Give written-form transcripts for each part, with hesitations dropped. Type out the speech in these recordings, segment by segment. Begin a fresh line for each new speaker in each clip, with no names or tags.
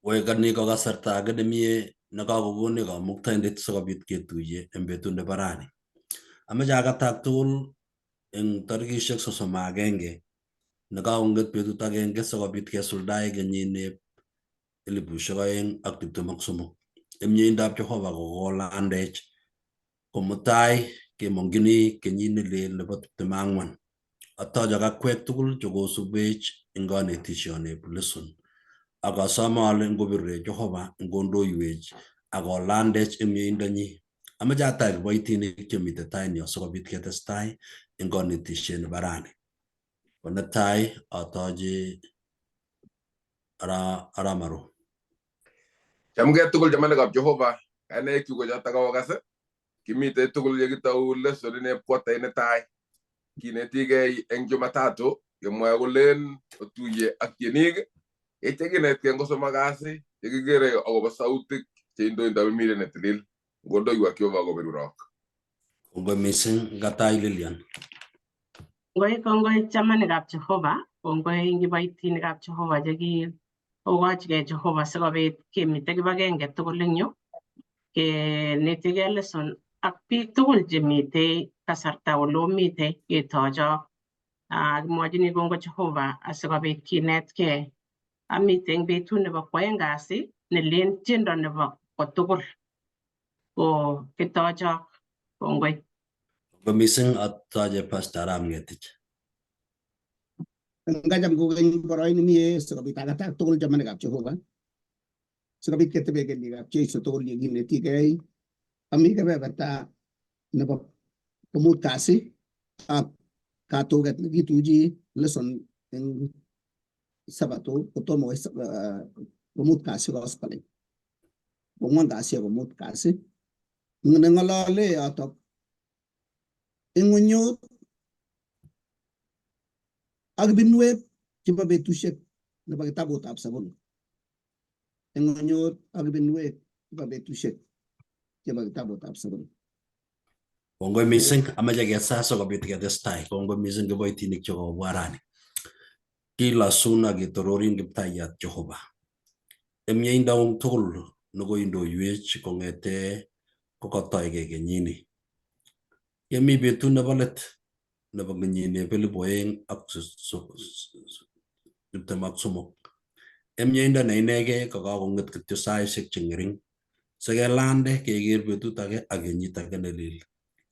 Koek ni ko kasarta age nemie nekakokonech kamuktaindet sikobit ketuiye eng betut nebo rani. Ameche akatak tugul eng tarikishek 31 nekakonget betut agenge sikobit kesuldae kenyineb 2023. Eng mieindab Jehova kokolandech komutai kemongchini kenyit nelel nebo 24. Atochok akwek tugul chekosubech eng kanetisoneb lesson. Ak asome ale ngobirwech Jehova ngondoiwech ak kolandech eng mieindonyi. Ameche atach kiboitinik chemite tainyo sikobit ketestai eng kanetisiet nebo rani. Ko netai atoche Aramaru.
Chamgei tugul chamanikab Jehova, kainaikchu ko chotok aokas. Kimitei tugul yekitou lessonineb quarter netai. Kinetigei eng Jumatatu, kemwoe kolen otuye ak tienik, yeityo kinetkei ngosomok kasi, yekikere akobo sautik cheindoindoi Bibilia netilil. Ngondoiwak Jehova koberurok.
Kongoi mising Ngatai Lilian.
Kongoi kongoi chamanikab Jehova, kongoi kiboitinikab Jehova chekikochigei Jehova sikobit kemite kibagenge tugul eng yu kenetigei lesson ak biik tugul chemitei kasarta ole omitei ketochok. Kimwochini kongoi Jehova asikobit kinetkei. Amitei eng betut nebo kwoeng kasi nelen tiendo nebo kotugul. Ko kitochok kongoi.
Kongoi mising atoche Pastor Arap Ngetich.
Ngacham kokeny boroin mie sikobit akatak tugul chamanikab Jehova sikobit ketebe kelyekab Jesu tugul yekinetigei ami kebeberta nebo komut kasi ak katuget nekituchi lesson eng sabato kotomo koit komut kasi koskolen kong'wan kasi ak komut kasi neng'olole yotok ing'unyut ak ibinwek chebo betusiek nebo kitabutab Saburi. Ing'unyut ak ibinwek chebo betusiek chebo kitabutab Saburi.
Kongoi mising, ameche kesaa sikobit ketestai. Kongoi mising kiboitinik chekobwa rani. Kilosun ak ketororin kiptayat Jehova. Eng mieindaung tugul nekoindoiwech kong'ete kokotoige kenyini. Kemi betut nebo let nebo kenyineb 2023. Eng mieindo ne inegei kokakong'et kityo saishek che ng'ering sikelande keker betut age ak kenyit age nelel.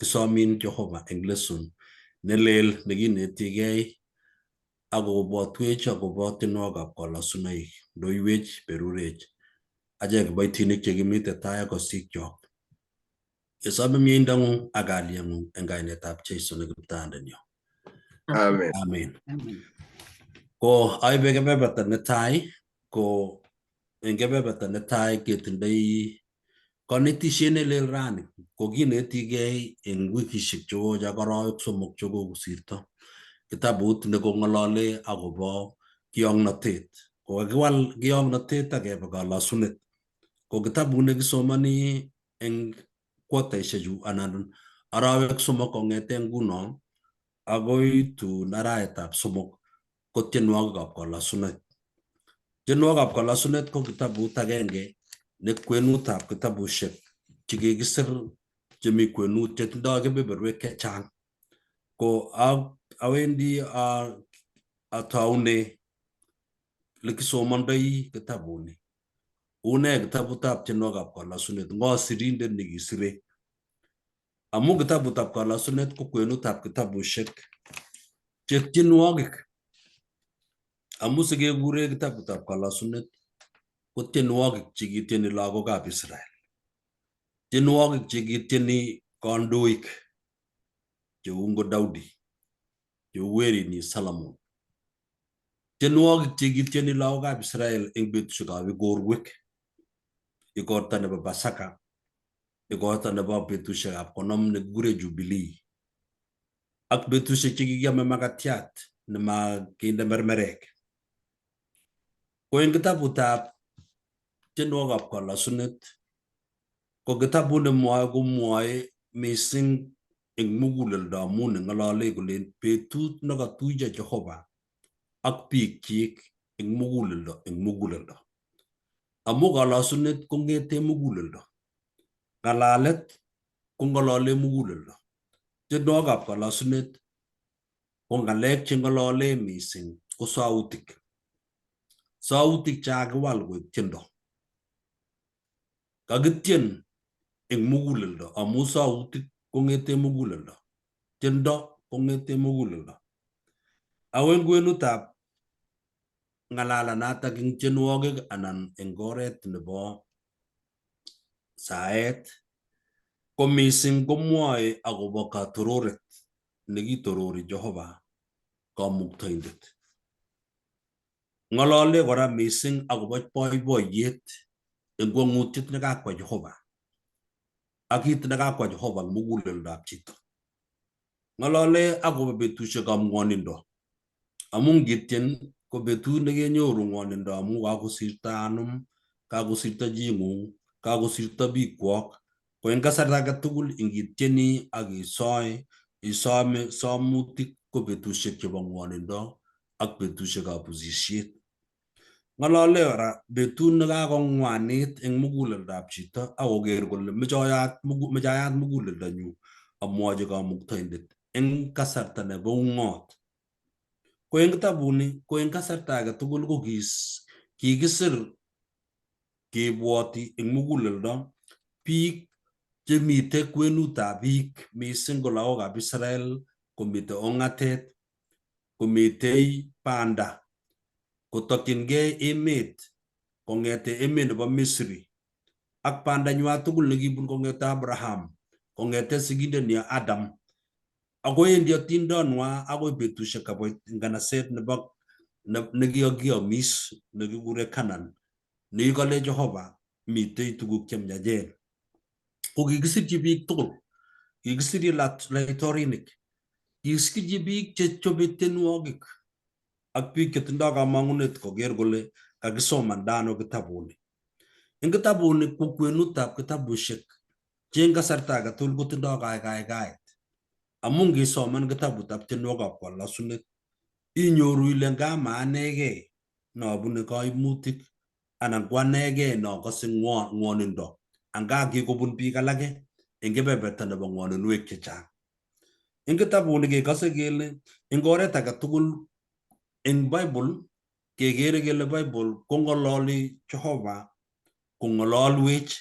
Kisomin Jehova eng lesson nelel nekinetigei ak kobwotwech akobo tienwogikab kolosunoik. Ndoiwech, berurech achek kiboitinik chekimite tai ak kosikyok. Kesome mieindang'ung ak kalyeng'ung eng kainetab Jesu ne kiptayandenyo.
Amen.
Amen. Ko aibe kebeberta netai ko eng kebeberta netai ketindoi konetisiet nelel rani ko kinetigei eng wikishek chekoch ak arawek 3 chekokosirto kitabut nekong'olole akobo kiong'notet. Ko kakiwal kiong'notet ak kebe kolosunet. Ko kitabut nekisomoni eng kwataishechu anan arawek 3 kong'ete nguno akoi tun arawetab 3 ko tienwogikab kolosunet. Tienwogikab kolosunet ko kitabut agenge ne kwenutab kitabushek chekikisir chemi kwenut chetindoi kebeberwek chechang. Ko awendi ataune lekisomondoi kitabuni. Une kitabutab tienwogikab kolosunet? Ng'o sirindet nekisire? Amu kitabutab kolosunet ko kwenutab kitabushek che tienwogik. Amu sikekure kitabutab kolosunet ko tienwogik chekitieni lagokab Israel. Tienwogik chekitieni kandoik cheu ngo Daudi, cheu werinyi Solomon. Tienwogik chekitieni lagokab Israel eng betusiekab igorwek, igorta nebo Pasaka, igorta nebo betusiekab 50 nekikure Jubilee, ak betusiek chekikiame makatiat nemakinde mermerek. Ko eng kitabutab tienwogikab kolosunet ko kitabut nemwoe komwoe mising eng muguleldo amu neng'olole kolen betut nekatuiyo Jehova ak biikchik eng muguleldo eng muguleldo. Amu kolosunet kong'ete muguleldo. Ng'alalet kong'olole muguleldo. Tienwogikab kolosunet ko ng'alek cheng'olole mising ko sautik. Sautik chekakiwal koik tiendo. Kakitien eng muguleldo amu sautik kong'ete muguleldo. Tiendo kong'ete muguleldo. Ako eng kwenutab ng'alalanatak eng tienwogik anan eng oret nebo saet ko mising komwoe akobo katororet nekitorori Jehova Kamuktaindet. Ng'olole kora mising akobo boiboiyet eng kwong'utiet nekakwa Jehova ak kiit nekakwa Jehova eng muguleldab chito. Ng'olole akobo betusiekab ng'wonindo amu ngitien ko betut nekenyoru ng'wonindo amu kakosirto anum, kakosirto ching'ung, kakosirto bikwok. Ko eng kasarta age tugul ingitieni ak isoe, isome somutik ko betusiek chebo ng'wonindo ak betusiekab usisiet. Ng'olole kora betut nekakong'wanit eng muguleldab chito akoker kole meche ayat muguleldonyu amwochi Kamuktaindet eng kasarta nebo ung'ot. Ko eng kitabuni ko eng kasarta age tugul ko kikisir kebwoti eng muguleldo biik chemite kwenutab biik mising ko lagokab Israel komite ong'atet komitei banda kotokyingei emet kong'ete emet nebo Misri ak bandanywa tugul nekibun kong'ete Abraham kong'ete sigindenyo Adam akowendi atindonwa akoi betusiek kaboit nganaset nebo nekikakiomis nekikure Canaan nekikale Jehova mitei tuguk chemiachen. Ko kikisirchi biik tugul, kikisirchi laitorinik, kikisirchi biik chechobe tienwogik ak biik chetindoi kamang'unet koker kole kakisomanda ano kitabuni. Eng kitabuni ko kwenutab kitabushek che eng kasarta age tugul kotindoi kaikaikaet amu ngisoman kitabutab tienwogikab kolosunet inyoru ile nga ma anegei nobune kaimutik anan ko anegei nokose ng'wonindo anga kikobun biik alake eng kebeberta nebo ng'woninwek chechang. Eng kitabuni kekose kele eng oret age tugul eng Bible kekere kele Bible kong'ololi Jehova kong'ololwech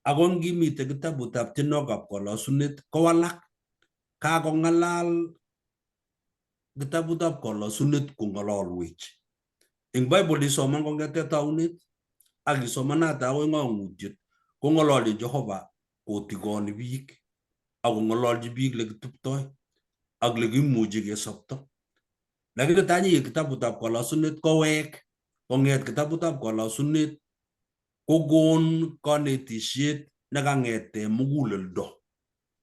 ako ngimite kitabutab tienwogikab kolosunet kowalak kakong'alal kitabutab kolosunet kong'ololwech. Eng Bible isoman kong'ete taunet ak isomanate akoi ng'ong'utiet kong'ololchi Jehova kotigoni biik ak kong'ololchi biik lekituptoi ak lekimuchi kesobto. Lakini tanyiit kitabutab kolosunet kowek kong'et kitabutab kolosunet kokon konetisiet nekang'ete muguleldo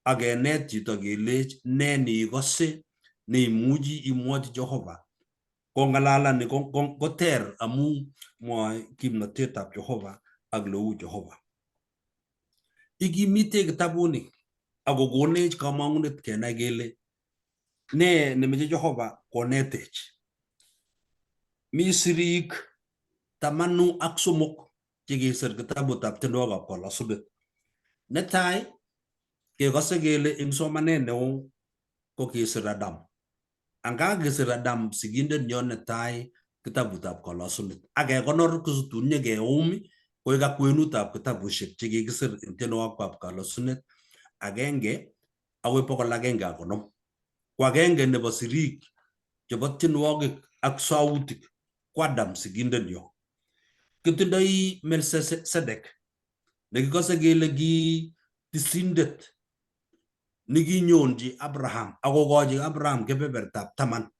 ak kenet chito kelech ne niikose neimuchi imwochi Jehova. Kong'alalani koter amu mwoe kimnotetab Jehova ak leu Jehova. Ikimite kitabuni ak kokonech kamang'unet kenai kele ne nemeche Jehova konetech. Mi sirik 13 chekisir kitabutab tienwogikab kolosunet. Netai kekose kele eng somanet neo ko kisir Adam. Anga kisir Adam sigindet nyo netai kitabutab kolosunet ak kekonor kositun nyekeum koik akwenutab kitabushek chekikisir eng tienwogikab kolosunet 1 akoi 150. Ko agenge nebo sirik chebo tienwogik ak sautik ko Adam sigindenyo. Kitindoi Melchizedek nekikose kele ki tisindet nekinyonji Abraham akokochi Abraham kebebertab 10.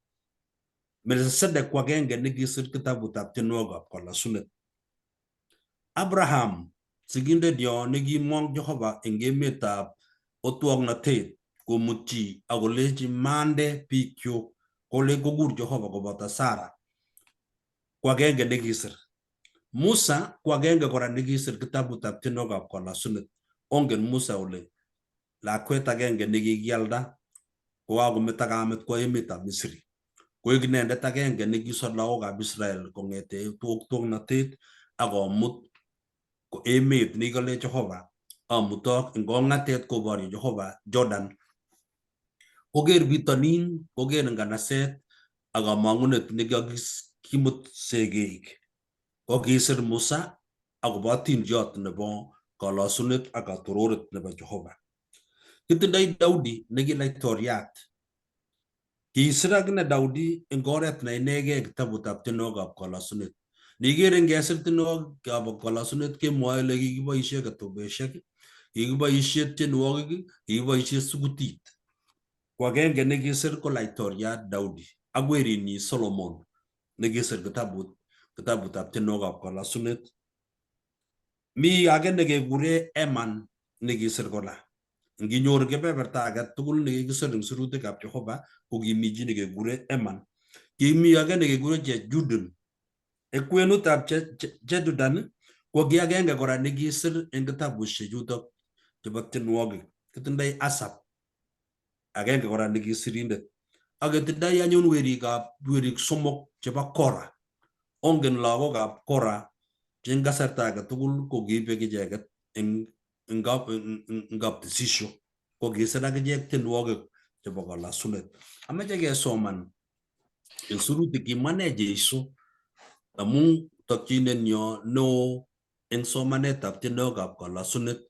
Melchizedek ko agenge nekisir kitabutab tienwogikab kolosunet. Abraham sigindenyo nekimong Jehova eng emetab otwoknotet komutchi akolechi mande biikyuk kole kokur Jehova koboto Sarah ko agenge nekisir. Musa ko agenge kora nekisir kitabutab tienwogikab kolosunet. Ongen Musa ole lakwet agenge nekikialda kokakometo kamet kwo emetab Misri. Koik inendet agenge nekisor lagokab Israel kong'ete twoknotet akomut ko emet nekikale Jehova amutok eng kong'atet koborye Jehova Jordan. Koker bitonin, koker nganaset ak kamang'unet nekikakimut segeik. Kokisir Musa akobo atindiot nebo kolosunet ak katororet nebo Jehova. Kitindoi Daudi neki laitoriat. Kisir akine Daudi eng oret ne inegei kitabutab tienwogikab kolosunet. Niker ngesir tienwogikab kolosunet kemwoe kele kikiboisie ketubeshek, kikiboisie tienwogik, kikiboisie sukutit. Ko agenge nekisir ko laitoriat Daudi ak werinyi Solomon nekisir kitabutab tienwogikab kolosunet. Mi age nekekure Eman nekisir kora. Nginyoru kebeberta age tugul nekikisir eng sirutikab Jehova ko kimi chi nekekure Eman. Kimi age nekekure Jejudun. Eng kwenutab Jedudan ko ki agenge kora nekisir eng kitabushek chutok chebo tienwogik. Kitindoi Asap agenge kora nekisirindet. Ak ketindoi anyun werik somok chebo Kora. Ongen lagokab Kora che eng kasarta age tugul ko kiibek icheket eng kaptisisho ko kisir akichek tienwogik chebo kalasunet. Amache kesoman eng sirutik kimwa ne Jesu amu tokchinenyo neo eng somanetab tienwogikab kalasunet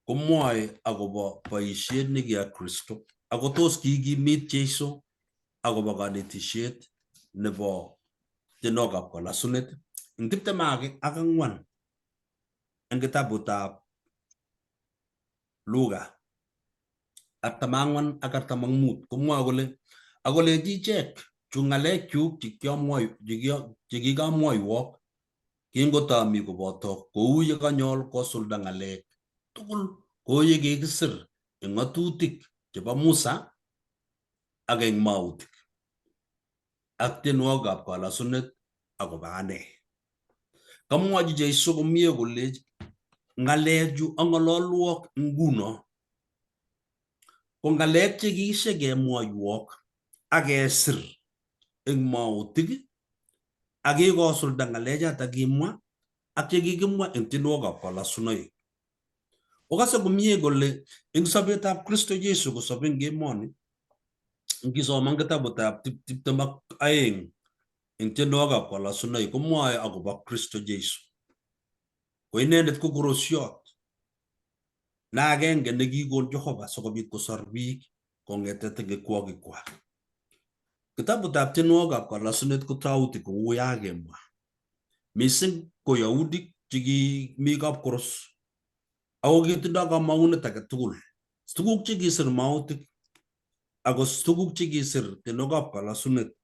komwoe akobo boisiet nekiyai Kristo ako tos kikimit Jesu akobo kanetishet nebo tienwogikab kalasunet eng 24 eng kitabutab Luka 44 ak 45 komwoe kole akolenji ichek chu ng'alek chuk chekikamwoiwok kingotomi kobotok kou ye kanyol kosulda ng'alek tugul kou ye kikisir eng ng'atutik chebo Musa ak eng mautik ak tienwogikab kalasunet akobo ane. Kamwochi Jesu komie kolech ng'alechu ang'ololwok nguno ko ng'alek che kemwoiwok ak kesir eng mautik ak kikosulda ng'alechoto kimwa ak chekikimwa eng tienwogikab kalasunoik. Okase komie kole eng sobetab Kristo Jesu kosobe eng emoni, ngisoman kitabutab 22 eng tienwogikab kalasunoik komwoe akobo Kristo Jesu. Ko inendet ko korosiot ne agenge nekikon Jehova sikobit kosor biik kong'ete tigikwokikwak. Kitabutab tienwogikab kalasunet ko tauti kou ya kemwa. Mising ko Yahudik chekimi kapkoros ako kitindoi kamang'unet age tugul. Tuguk chekisir mautik ako tuguk chekisir tienwogikab kalasunet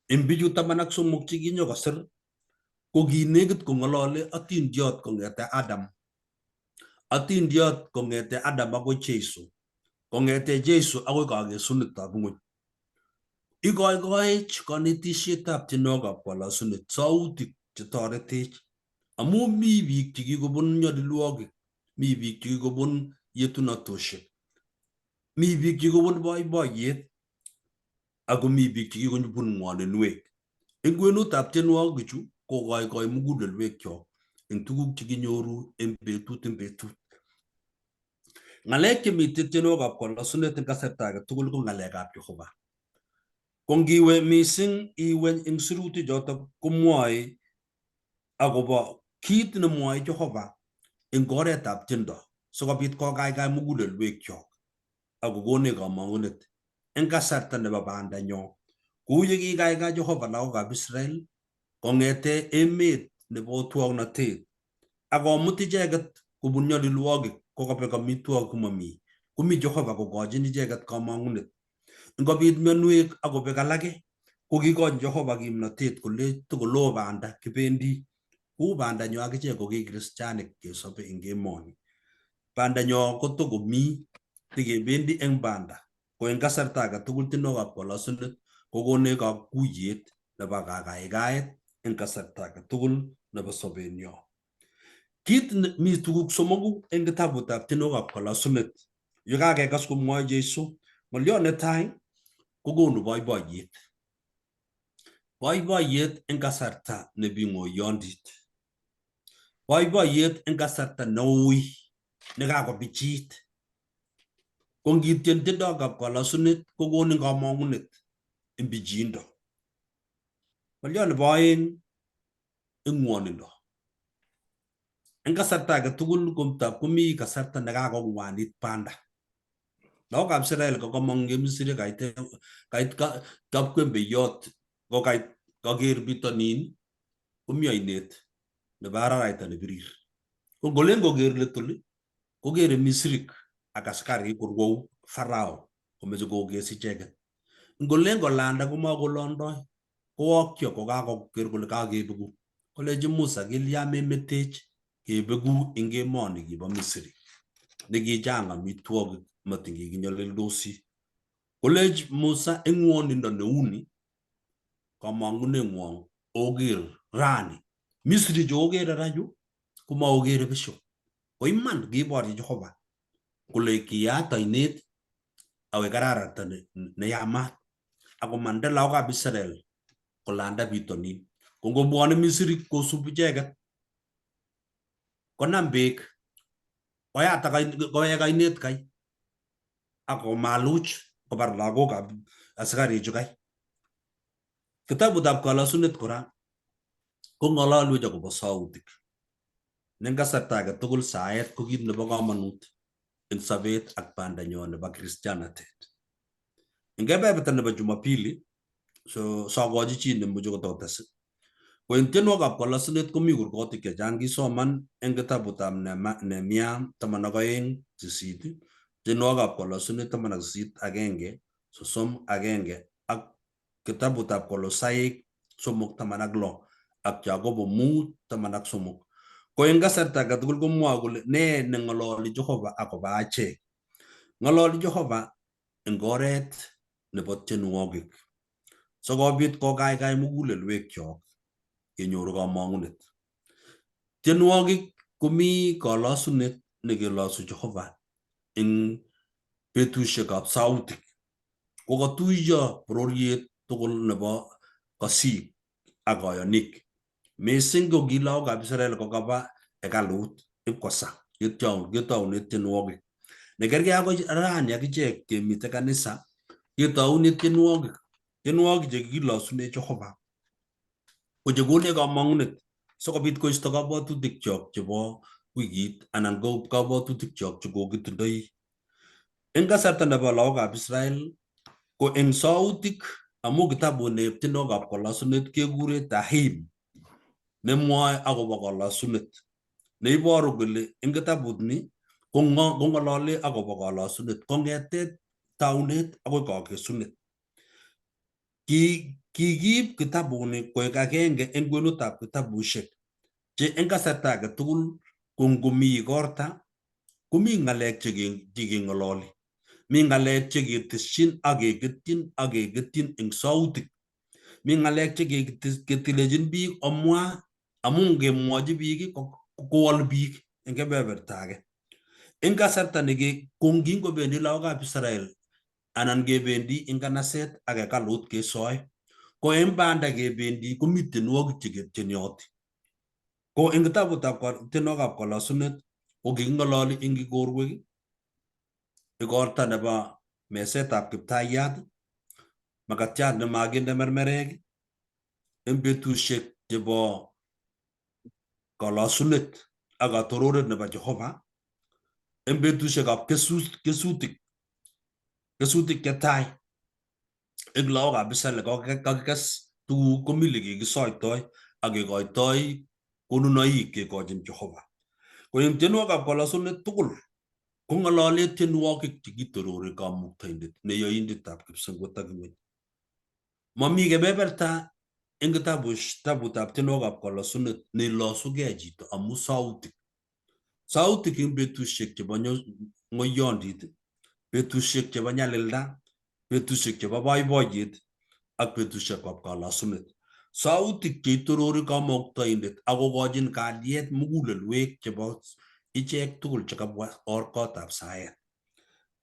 eng bichu 13 chekinyokosir ko kinekit kong'olole atindiot kong'ete Adam. Atindiot kong'ete Adam akoi Jesu. Kong'ete Jesu akoi kakesunetab ng'weny. Ikoikoech kanetisietab tienwogikab kalasunet sautik chetoretech amu mi biik chekikobun nyalilwogik, mi biik chekikobun yetunatoshek, mi biik chekikobun boiboiyet ako mi biik chekikobun ng'woninwek. Eng kwenutab tienwogichu kokoikoi mugulelwekyok eng tuguk chekinyoru eng betut eng betut. Ng'alek chemitei tienwogikab kalasunet eng kasarta age tugul ko ng'alekab Jehova. Ko ngiwe mising iwe eng sirutik chotok komwoe akobo kit nemwoe Jehova eng oretab tiendo sikobit kokaikai mugulelwekyok ak kokonech kamang'unet eng kasarta nebo bandanyo kou ye kikaikai Jehova lagokab Israel kong'ete emet nebo otwoknotet ak komut icheket kobun nyalilwogik kokabek amitwogik komami komi Jehova kokochin icheket kamang'unet. Ngobit mionwek ak kobek alake ko kikochin Jehova kimnotet kolech tokoloo banda kibendi kou bandanyo akichek ko ki kristianik kesobe eng emoni. Bandanyo kotokomi tikebendi eng banda ko eng kasarta age tugul tienwogikab kalasunet kokonech kakuyet nebo kakaikaet eng kasarta age tugul nebo sobenyo. Kit mi tuguk somoku eng kitabutab tienwogikab kalasunet ye kakekas komwoe Jesu ng'oliot netai kokonu boiboiyet. Boiboiyet eng kasarta nebi ng'oyondit. Boiboiyet eng kasarta neui nekakobichit. Ko ngitien tiendokab kolosunet kokonin komong'unet eng bichindo. Ng'olyo nebo oeng eng ng'wonindo. Eng kasarta age tugul komi kasarta nekakong'wanit banda. Lagokab Israel kokamong eng Misri kait kait kapkwembeyot kokait kaker bitonin komi oinet nebo araraita nebirir. Ko ngolen koker let oli kokere Misrik ak askarik korwou Farao komeche kokes icheket. Ngolen kolanda komakolondoi kowokyo kokakoker kole kakebeku. Kolechi Musa kilya memetech kebeku eng emoni kibo Misri nekichang amitwogik matin kikinyolildosi. Kolech Musa eng ng'wonindo neuni komong'uneng'wong oker rani. Misri cheokere ra yu komaokere besho. Ko iman kiborchi Jehova kole kiyat oinet awe kararata neyamat akomanda lagokab Israel kolanda bitonin. Ko ngobwone Misri kosub icheket konam beek koyatak kowek oinet kai ak komaluch kobar lagokab asikarichu kai. Kitabutab kolosunet kora kong'ololwech akobo sautik. Ne eng kasarta age tugul saet ko kit nebo komonut eng sobet ak bandanyo nebo kristianatet. Eng kebeberta nebo Jumapili, so sokochi chi nemuche kototes, ko eng tienwogikab kolosunet komi kurgotik chechang kisoman eng kitabutab Nehemia 12:8, tienwogikab kolosunet 18:1, 31 ak kitabutab Kolosaik 3:16 ak Yakobo 5:13. Ko eng kasarta age tugul komwoe kole nee neng'ololi Jehova akobo achek. Ng'ololi Jehova eng oret nebo tienwogik sikobit kokaikai mugulelwekyok kenyoru komong'unet. Tienwogik komi kolosunet nekelosu Jehova eng betusiekab sautik. Kokatuiyo bororiet tugul nebo kosik ak koyonik. Mising ko ki lagokab Israel kokaba hekalut ipkosa ketoune tienwogik. Nekergei akoi rani akichek kemite kanisa ketoune tienwogik, tienwogik chekikilosune Jehova ko chekonech komong'unet sikobit koisto kabwatutikchok chebo wikit anan ko kabwatutikchok chekokitindoi. Eng kasarta nebo lagokab Israel ko eng sautik amu kitabut neib tienwogikab kolosunet kekure Tahim nemwoe akobo kolosunet neiboru kole eng kitabut ni kong'olole akobo kolosunet kong'ete taunet akoi kakesunet. Kikiib kitabuni koek agenge eng kwenutab kitabushek che eng kasarta age tugul ko ngomi igorta komi ng'alek chekeng'ololi. Mi ng'alek cheketesyin ak keketyin ak keketyin eng sautik. Mi ng'alek cheketilechin biik omwa amu ngemwochi biik kowol biik eng kebeberta age. Eng kasarta ne kingobendi lagokab Israel anan kebendi eng kanaset ak hekalut kesoe, ko eng banda kebendi komi tienwogik cheketienioti. Ko eng kitabutab tienwogikab kolosunet ko kiking'ololi eng igorwek, igorta nebo mesetab kiptayat, makatiat nemakinde mermerek, eng betusiek chebo kolosunet ak katororet nebo Jehova, eng betusiekab kesutik, kesutik chetai eng lagokab Israel kakikes tuguk komi lekikisoitoi ak kekoitoi konunoik kekochin Jehova. Ko eng tienwogikab kolosunet tugul kong'olole tienwogik chekitorori kamuktaindet neyoindetab kipsengwet ak ng'weny. Mami kebeberta eng kitabutab tienwogikab kolosunet neilosugei chito amu sautik. Sautik eng betusiek chebo ng'oyondit, betusiek chebo nyalilda, betusiek chebo boiboiyet ak betusiekab kolosunet. Sautik cheitorori kamuktaindet ak kokochin kalyet mugulelwek chebo ichek tugul chekabwa kotab saet.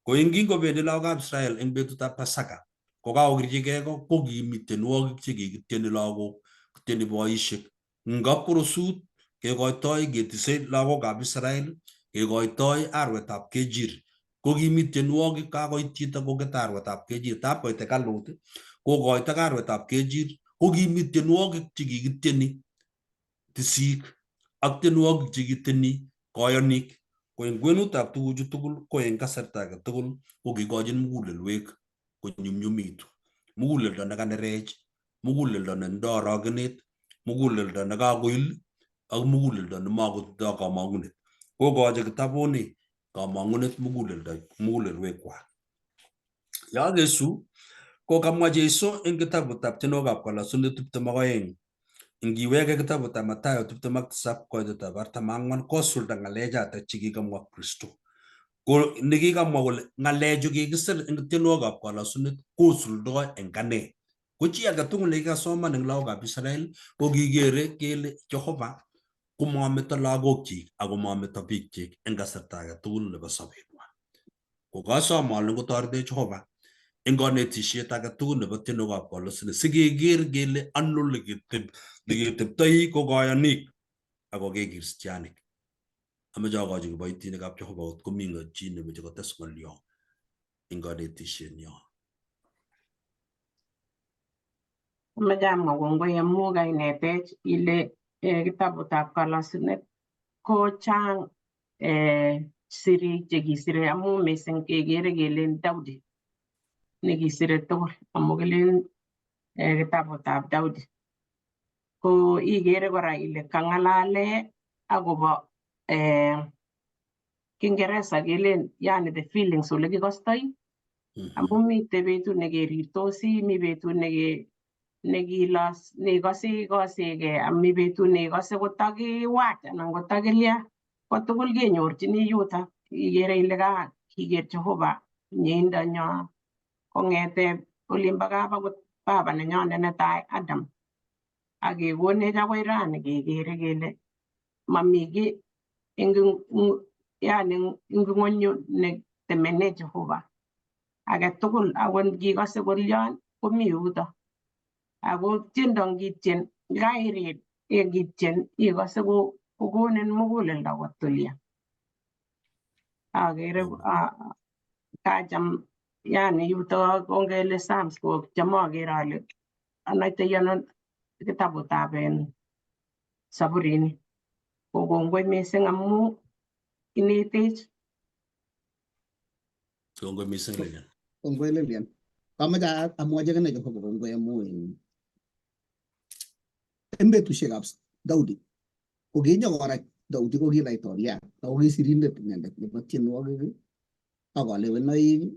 Ko eng kingobendi lagokab Israel eng betutab Pasaka kokakokirchigei ko kokimi tienwogik chekikitieni lagok, kotieni boisiek. Ngap korosut Kekoitoi ketisei lagokab Israel, kekoitoi arwetab kejir. Ko kimi tienwogik kakoit chito koket arwetab kejir, tab koit hekalut, kokoito arwetab kejir, ko kimi tienwogik chekikitieni tisik ak tienwogik chekitieni koyonik. Ko eng kwenutab tuguchu tugul ko eng kasarta age tugul ko kikochin mugulelwek konyumnyumitu. Muguleldo nekanerech, muguleldo netindoi orogenet, muguleldo nekakoil ak muguleldo nemakotindoi komong'unet. Kokochi kitabuni komong'unet muguleldo mugulelwekwak. Yokesu ko kamwa Jesu eng kitabutab tienwogikab kolosunet 22. Ngiweke kitabutab Mathayo 27 koitetab 44 kosulda ng'alechatak chekikamwa Kristo. Ko nekikamwa kole ng'alechu kikisir eng tienwogikab kolosunet kosuldoi eng ane. Ko chi age tugul nekikasoman eng lagokab Israel ko kikere kele Jehova komameto lagokchik ako mameto biikchik eng kasarta age tugul nebo sobenwa. Ko kasom ale ngotoretech Jehova eng konetisiet age tugul nebo tienwogikab kolosunet sikeker kele ano leketeptoi ko koyonik ako ke kristianik. Amoche akochi kiboitinikab Jehova kot komi chi nemoche kotes ng'olyo eng konetisienyo.
Amoche amwa kongoi amu kainetech ile kitabutab kolosunet ko chang sirik chekisire amu mising kekere kelen Daudi nekisire tugul amu kilen kitabutab Daudi. Ko ikere kora ile kang'alale akobo Kiingereza kelen yani the feelings ole kikostoi amu mitei betut nekerirtosi, mi betut nekilos neikose ikosekei, ami betut neikose kotakiwach anan kotakilya, ko tugul kenyorchini yutok. Ikere ile ka kiker Jehova mieindonyo kong'ete olimbo kap akot baba nenyonet netai Adam ak kekonech akoi rani kekere kele mami kiy eng yani eng ng'wenyu netemene Jehova age tugul akot ngikose kolyon komi yuto ako tiendo ngitien kairir ngitien ikose kokonin muguleldo kotulia. Akere kacham yani yuto kongele Psalms ko cham akere ale anaitoi ano kitabutab Saburini. Ko kongoi mising amu inetech.
Kongoi mising Lilian.
Kongoi Lilian. Kamoche amwochi akine Jehova kongoi amu en betusiekab Daudi ko kinyokora Daudi ko ki laitoriat ako ki sirindet inendet nebo tienwogik ak kalewenoik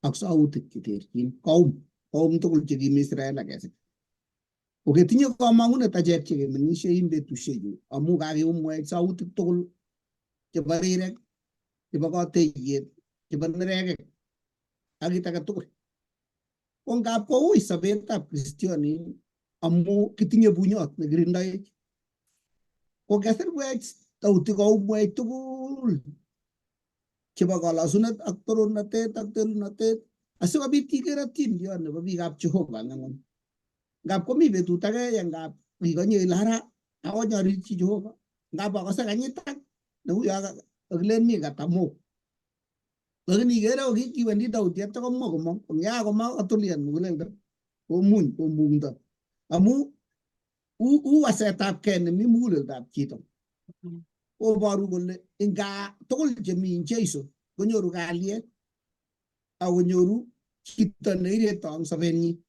ak sautik cheterchin koum tugul chekimi Israel ak kesir. Ko ketinye komong'unet achek chekemeng'ishei en betusiechu amu kakiumwech sautik tugul chebo rirek, chebo koteiyet, chebo nerekek ak kit age tugul. Ko ngap koui sobetab kristionin amu kitinye bunyot nekirindoech. Ko kesirwech Daudi koumwech tugul chebo kolosunet ak torornatet ak telunotet asikobit kiker atindiot nebo biikab Jehova eng ng'wony. Ngap komi betut age ye ngap ikonye ile ara akonyorirchi Jehova, ngap akose kanyitak neuyo kakilen mi katamok. Lakini ikere ko kiwendi Daudi atya komwa komong, kongya katulian muguleldo, komuny komungto. Amu u wasetabkei nemi muguleldab chito. Koboru kole eng gaa tugul chemi eng Jeiso konyoru kalyet ak konyoru chito neiretoi eng sobenyi.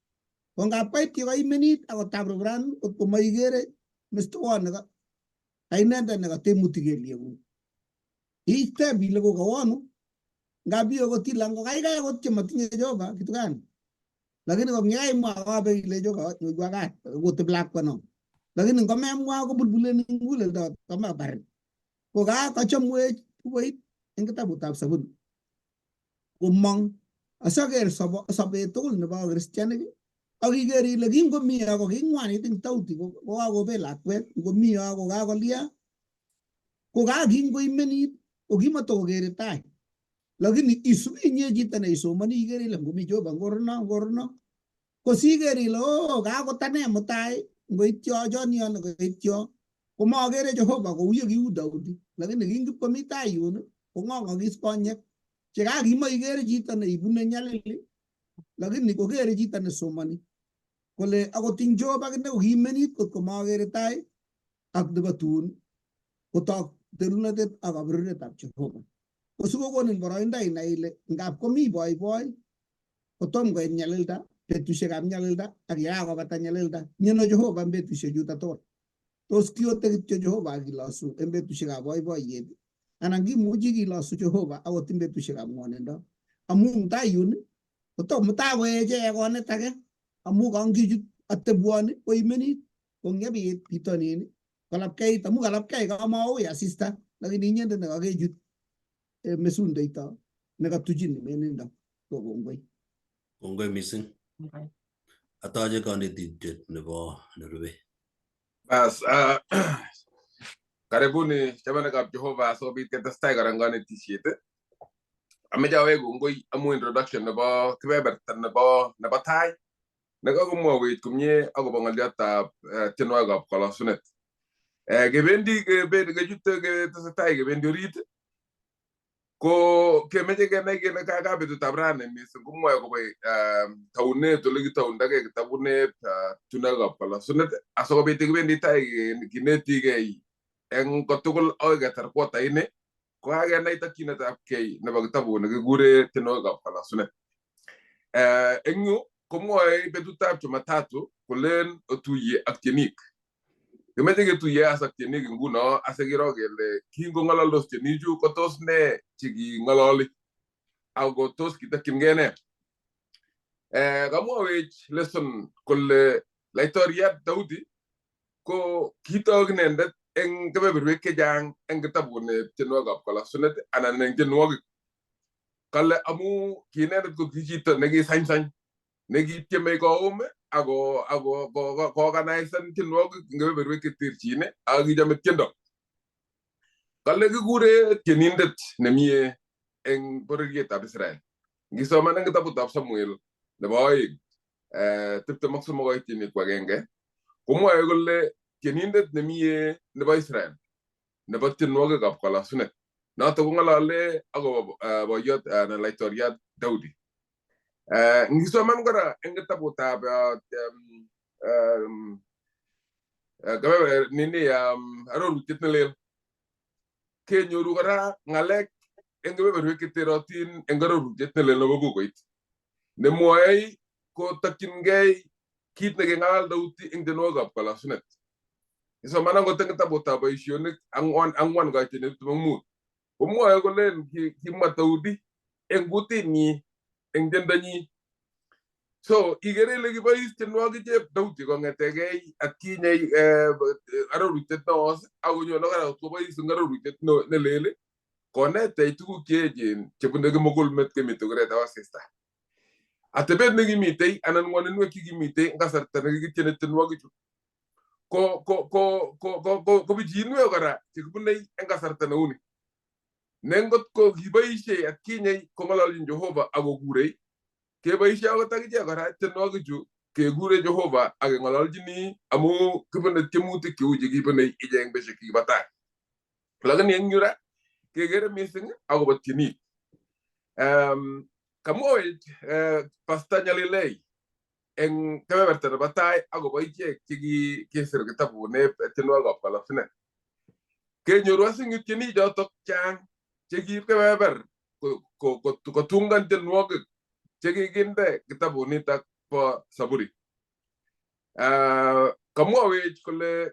Ko ngap koit yekoimenit akotabruburan kot ko maikere mestowot ne ka inendet nekatemuti kelyekuk. Iteb ile kokawonu, ngap iwe kotila ngo kaikai akot chematinye Jehova kitu gani. Lakini ko ngekaimwa kobe ile Jehova nyoiwa kat koteb lakwano. Lakini ngomemwa kobulbuleni muguleldo kamabarin. Ko kachomwech bukuit eng kitabutab Saburi komong asoker sobet tugul nebo kristianik ak iker ile kingomi yo ko kingwanit eng Daudi ko kakobet lakwet, ngomi yo ko kakolia, ko kakingoimenit ko kimatokokere tai. Lakini isubi inye chito neisomoni ikere ile ngomi Jehova ngorono ngorono ko siker ile oo kakotane mutai ngoityo chon yon ngoityo ko Komokere Jehova kou ye kiu Daudi, lakini kingipkomi tai yun kong'ong'okis konyek chekakimoe ikere chito neibune nyalili, lakini kokere chito nesomoni kole akot ing Job akine kokimenit kot komokere tai ak nebo tun kotok terunotet ak kaberuretab Jehova. Ko sikokonin boroindo inai ile ngap komi boiboi kotom koit nyalilda, betusiekab nyalilda ak yekakobata nyalilda, miano Jehova en betusiek chuto tugul. Tos kiote kityo Jehova ak kilosu en betusiekab boiboiyet anan kimuchi kilosu Jehova akot en betusiekab ng'wonindo. Amu tai yun kotomo takoeche ekonet age amu kangichut atebwoni koimenit kongebit bitonin kolapkeit amu kalapkei kamaui asista lakini inyendet nekakechut mesundeito nekatuchin imenindo ko kongoi.
Kongoi mising. Atoche konetitiet nebo nerube.
Bas, karibuni chamanikab Jehova asikobit ketestai kora eng konetisiet. Ameche awek kongoi amu introduction nebo kebeberta nebo tai nekakomwowech komie akobo ng'oliotab tienwogikab kolosunet. Kebendi kechute ketesetai kebendi orit ko kemeche kenai kele ka betutab rani mising komwoe akobo taunet ole kitoundakei kitabunet tienwogikab kolosunet asikobit kibendi tai kinetigei eng kotugul akoi ketar quarter ini ko kakenai tokyinetabkei nebo kitabut nekikure tienwogikab kolosunet. Eng yu komwoe betutab Jumatatu kolen otuye ak tienik. Kimeche ketuye as ak tienik nguno asikiro kele kingong'ololdos tienichu kotos ne cheking'ololi ako tos kitokyingei ne. Kamwowech lesson kole laitoriat Daudi ko kitok inendet eng kebeberwek chechang eng kitabuni tienwogikab kolosunet anan eng tienwogik. Kale amu ki inendet ko ki chito nekisansany nekitieme koum ako koorganisan tienwogik eng kebeberwek cheterchin ak kichome tiendo. Kale kikure tienindet nemie eng bororietab Israel. Ngisoman eng kitabutab Samuel nebo oeng 23 koityin 1 komwoe kole tienindet nemie nebo Israel nebo tienwogikab kolosunet. Noto kong'olole akobo boyot anan laitoriat Daudi. Ngisoman kora eng kitabutab nini arorutiet nelel kenyoru kora ng'alek eng kebeberwek cheterotin eng arorutiet nelel nebo bukuit nemwoe kotokyingei kit neking'alal Daudi eng tienwogikab kolosunet. Isoman akot eng kitabutab boisionik 4 koityin 25 komwoe kolen kimwa Daudi eng kutinyi eng tiendonyi. So ikere ile kibois tienwogik chep Daudi kong'etegei atkinye arorutiet neos akonyone kora kobois eng arorutiet nelel konetech tuguk cheechen chebune kimugulmet kemite kuretab asista. Atebet nekimitei anan ng'woninwek chekimitei eng kasarta nekikitiene tienwogichu ko pichinwek kora chekibunei eng kasarta neuni. Ne ngot ko kiboisie atkinye kong'ololjin Jehova akokurei, keboisie akot akichek kora tienwogichu kekure Jehova ak keng'ololjini amu kibune tiemutik cheu chekibune ichek eng betusiek chekibo tai. Lakini eng yu ra kekere mising akobo tienik. Kamwowech Pastor Nyalilei eng kebeberta nebo tai akobo ichek chekisir kitabut tienwogikab kolosunet. Kenyoru asing yu tienik chotok chang chekiib kebeber kotungan tienwogik chekikinde kitabunitak bo Saburi. Kamwowech kole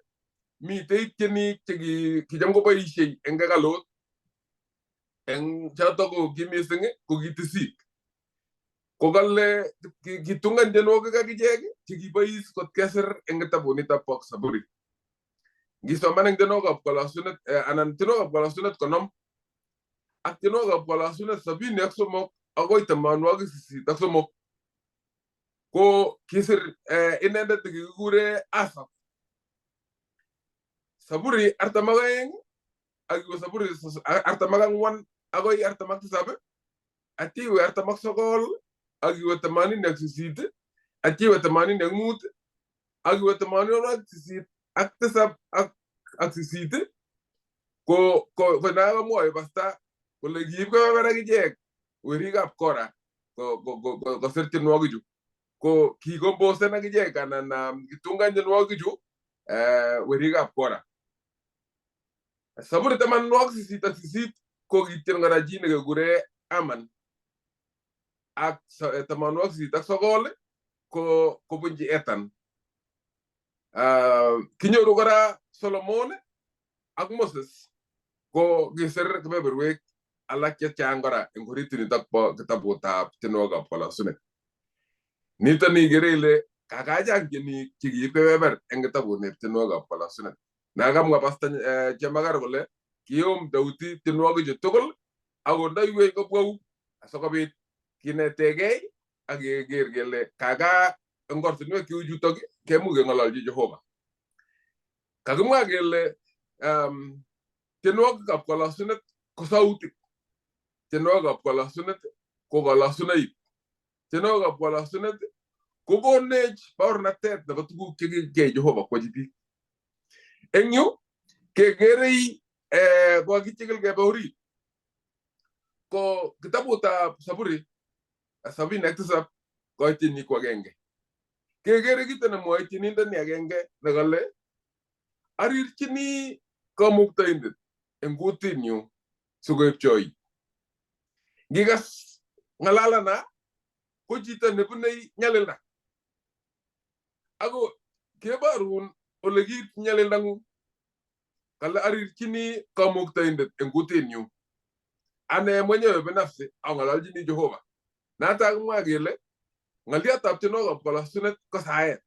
mitei tienik chekicham koboisiei eng hekalut eng chotok ko ki mising ko kitisik. Ko kale kitungan tienwogik akichek chekibois kot kesir eng kitabunitok bo Saburi. Ngisoman eng tienwogikab kolosunet anan tienwogikab kolosunet 50 ak tienwogikab kolosunet 73 akoi 83 ko kisir inendet nekikikure Asaph. Saburi 42 ak iwe Saburi 44 akoi 47 atya iwe 49 ak iwe 88 atya iwe 85 ak iwe 87 ak ak sisit ko nakamwoe pasta kole kiib kebeber akichek werikab Kora kosir tienwogichu ko kikomposen akichek anan kitungan tienwogichu werikab Kora. Saburi 88 ko kitien kora chi nekekure Aman ak 89 ko kobunji Ethan. Kinyoru kora Solomon ak Moses ko kisir kebeberwek alak chechang kora eng orit nitok bo kitabutab tienwogikab kolosunet. Niton ikere ile kakachang tienik chekiib kebeber eng kitabut neb tienwogikab kolosunet. Nakamwa Pastor Chemakar kole kiyum Daudi tienwogichu tugul akondoiwech kobwau asikobit kinetegei ak keker kele kaka eng ortinwek cheu chutok kemuch keng'ololchi Jehova. Kakimwa kele tienwogikab kolosunet ko sautik, tienwogikab kolosunet ko kolosunoik, tienwogikab kolosunet kokonech baornatet nebo tuguk chekiyai Jehova kwochi biik. Eng yu kekerei kokakichikil kebe orit ko kitabutab Saburi 77 koitini ko agenge. Kekere kito nemwoe tienindoni agenge nekale arirchini kamuktaindet eng kutinyu sikoib choik. Ngikas ng'alalana ko chito nebunei nyalilda. Ako keborun ole kiit nyalildangung. Kale arirchini kamuktaindet eng kutinyu. Ane mwenyewe binafsi ang'alalchini Jehova. Nata kimwa kele ng'aliotab tienwogikab kolosunet ko saet.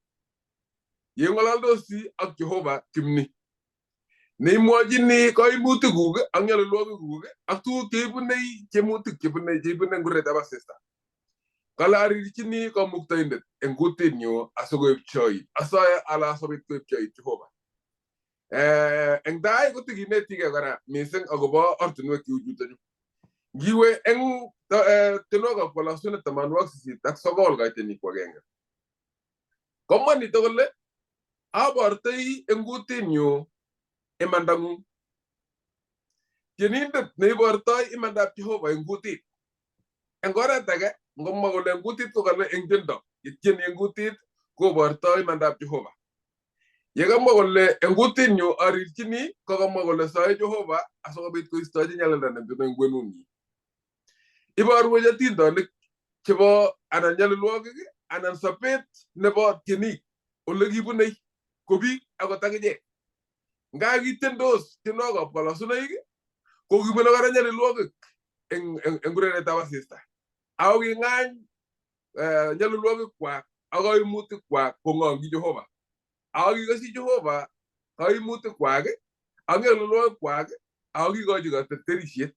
Yeng'ololdosi ak Jehova kimni. Neimwochini kaimutikuk ak nyalilwogikuk ak tuguk cheibunei tiemutik cheibune nguretab asista. Kale arirchini kamuktaindet eng kutinyu asikoib choit. Asoe ala asobit koib choit Jehova. Eng tai kotikinetikei kora mising akobo ortinwek cheu chutochu. Ngiwe eng tienwogikab kolosunet 89 kaiteni ko agenge. Komwa nito kole abortoi eng kutinyu imandang'ung. Tienindet neibortoi imandab Jehova eng kutit. Eng oret age ngomwa kole eng kutit ko kale eng tiendo. Yetieni eng kutit kobortoi imandab Jehova. Yekamwa kole eng kutinyu arirchini ko kamwa kole soe Jehova asikobit koistochi nyalilda nebunu eng kwenunyi. Iborwech atindonik chebo anan nyalilwogik anan sobet nebo tienik ole kibunei ko biik akot akichek. Nga kitiendos tienwogikab kolosunoik ko kibune kora nyalilwogik eng kureretab asista. Ako king'any nyalilwogikwak ak kaimutikwak kong'ongyi Jehova. Ako kikosi Jehova kaimutikwak ak nyalilwogikwak ako kikochi katerterisiet.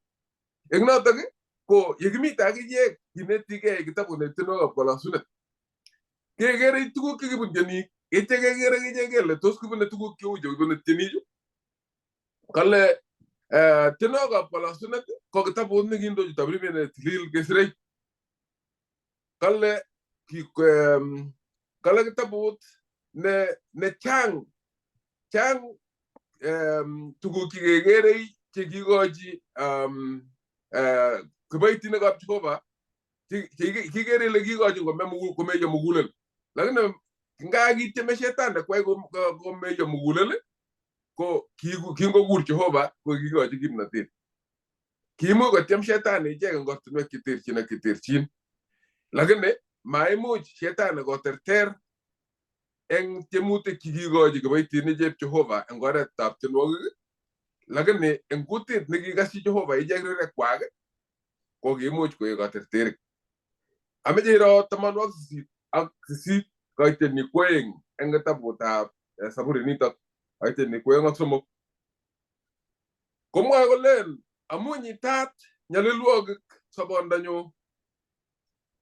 Eng notok ko yekimite akichek kinetigei kitabut ne tienwogikab kolosunet. Kekere tuguk chekibun tienik, itya kekere akichek kele tos kibune tuguk cheu chekibune tienichu. Kale tienwogikab kolosunet ko kitabut nekindochi tamirmiret ne tilil kesirei. Kale kale kitabut ne chang chang tuguk chekekerei chekikochi kiboitinikab Jehova kikere ile kikochi komeiyo mugulel. Lakini nga kitieme shetani kwai komeiyo mugulel ko kingokur Jehova ko kikochi kimnotet. Kiimuch kotiem shetani ichek eng ortinwek cheterchin ak cheterchin. Lakini maimuch shetani koterter eng tiemutik chekikochi kiboitinik chep Jehova eng oretab tienwogik. Lakini eng kutit nekikasyi Jehova ichek rirekwak ko kiimuch koek katerterik. Ameche iro 88 kaiteni kwoeng eng kitabutab Saburi nitok kaiteni kwoeng ak somok. Komwae kolen amu nyitat nyalilwogik sobondonyu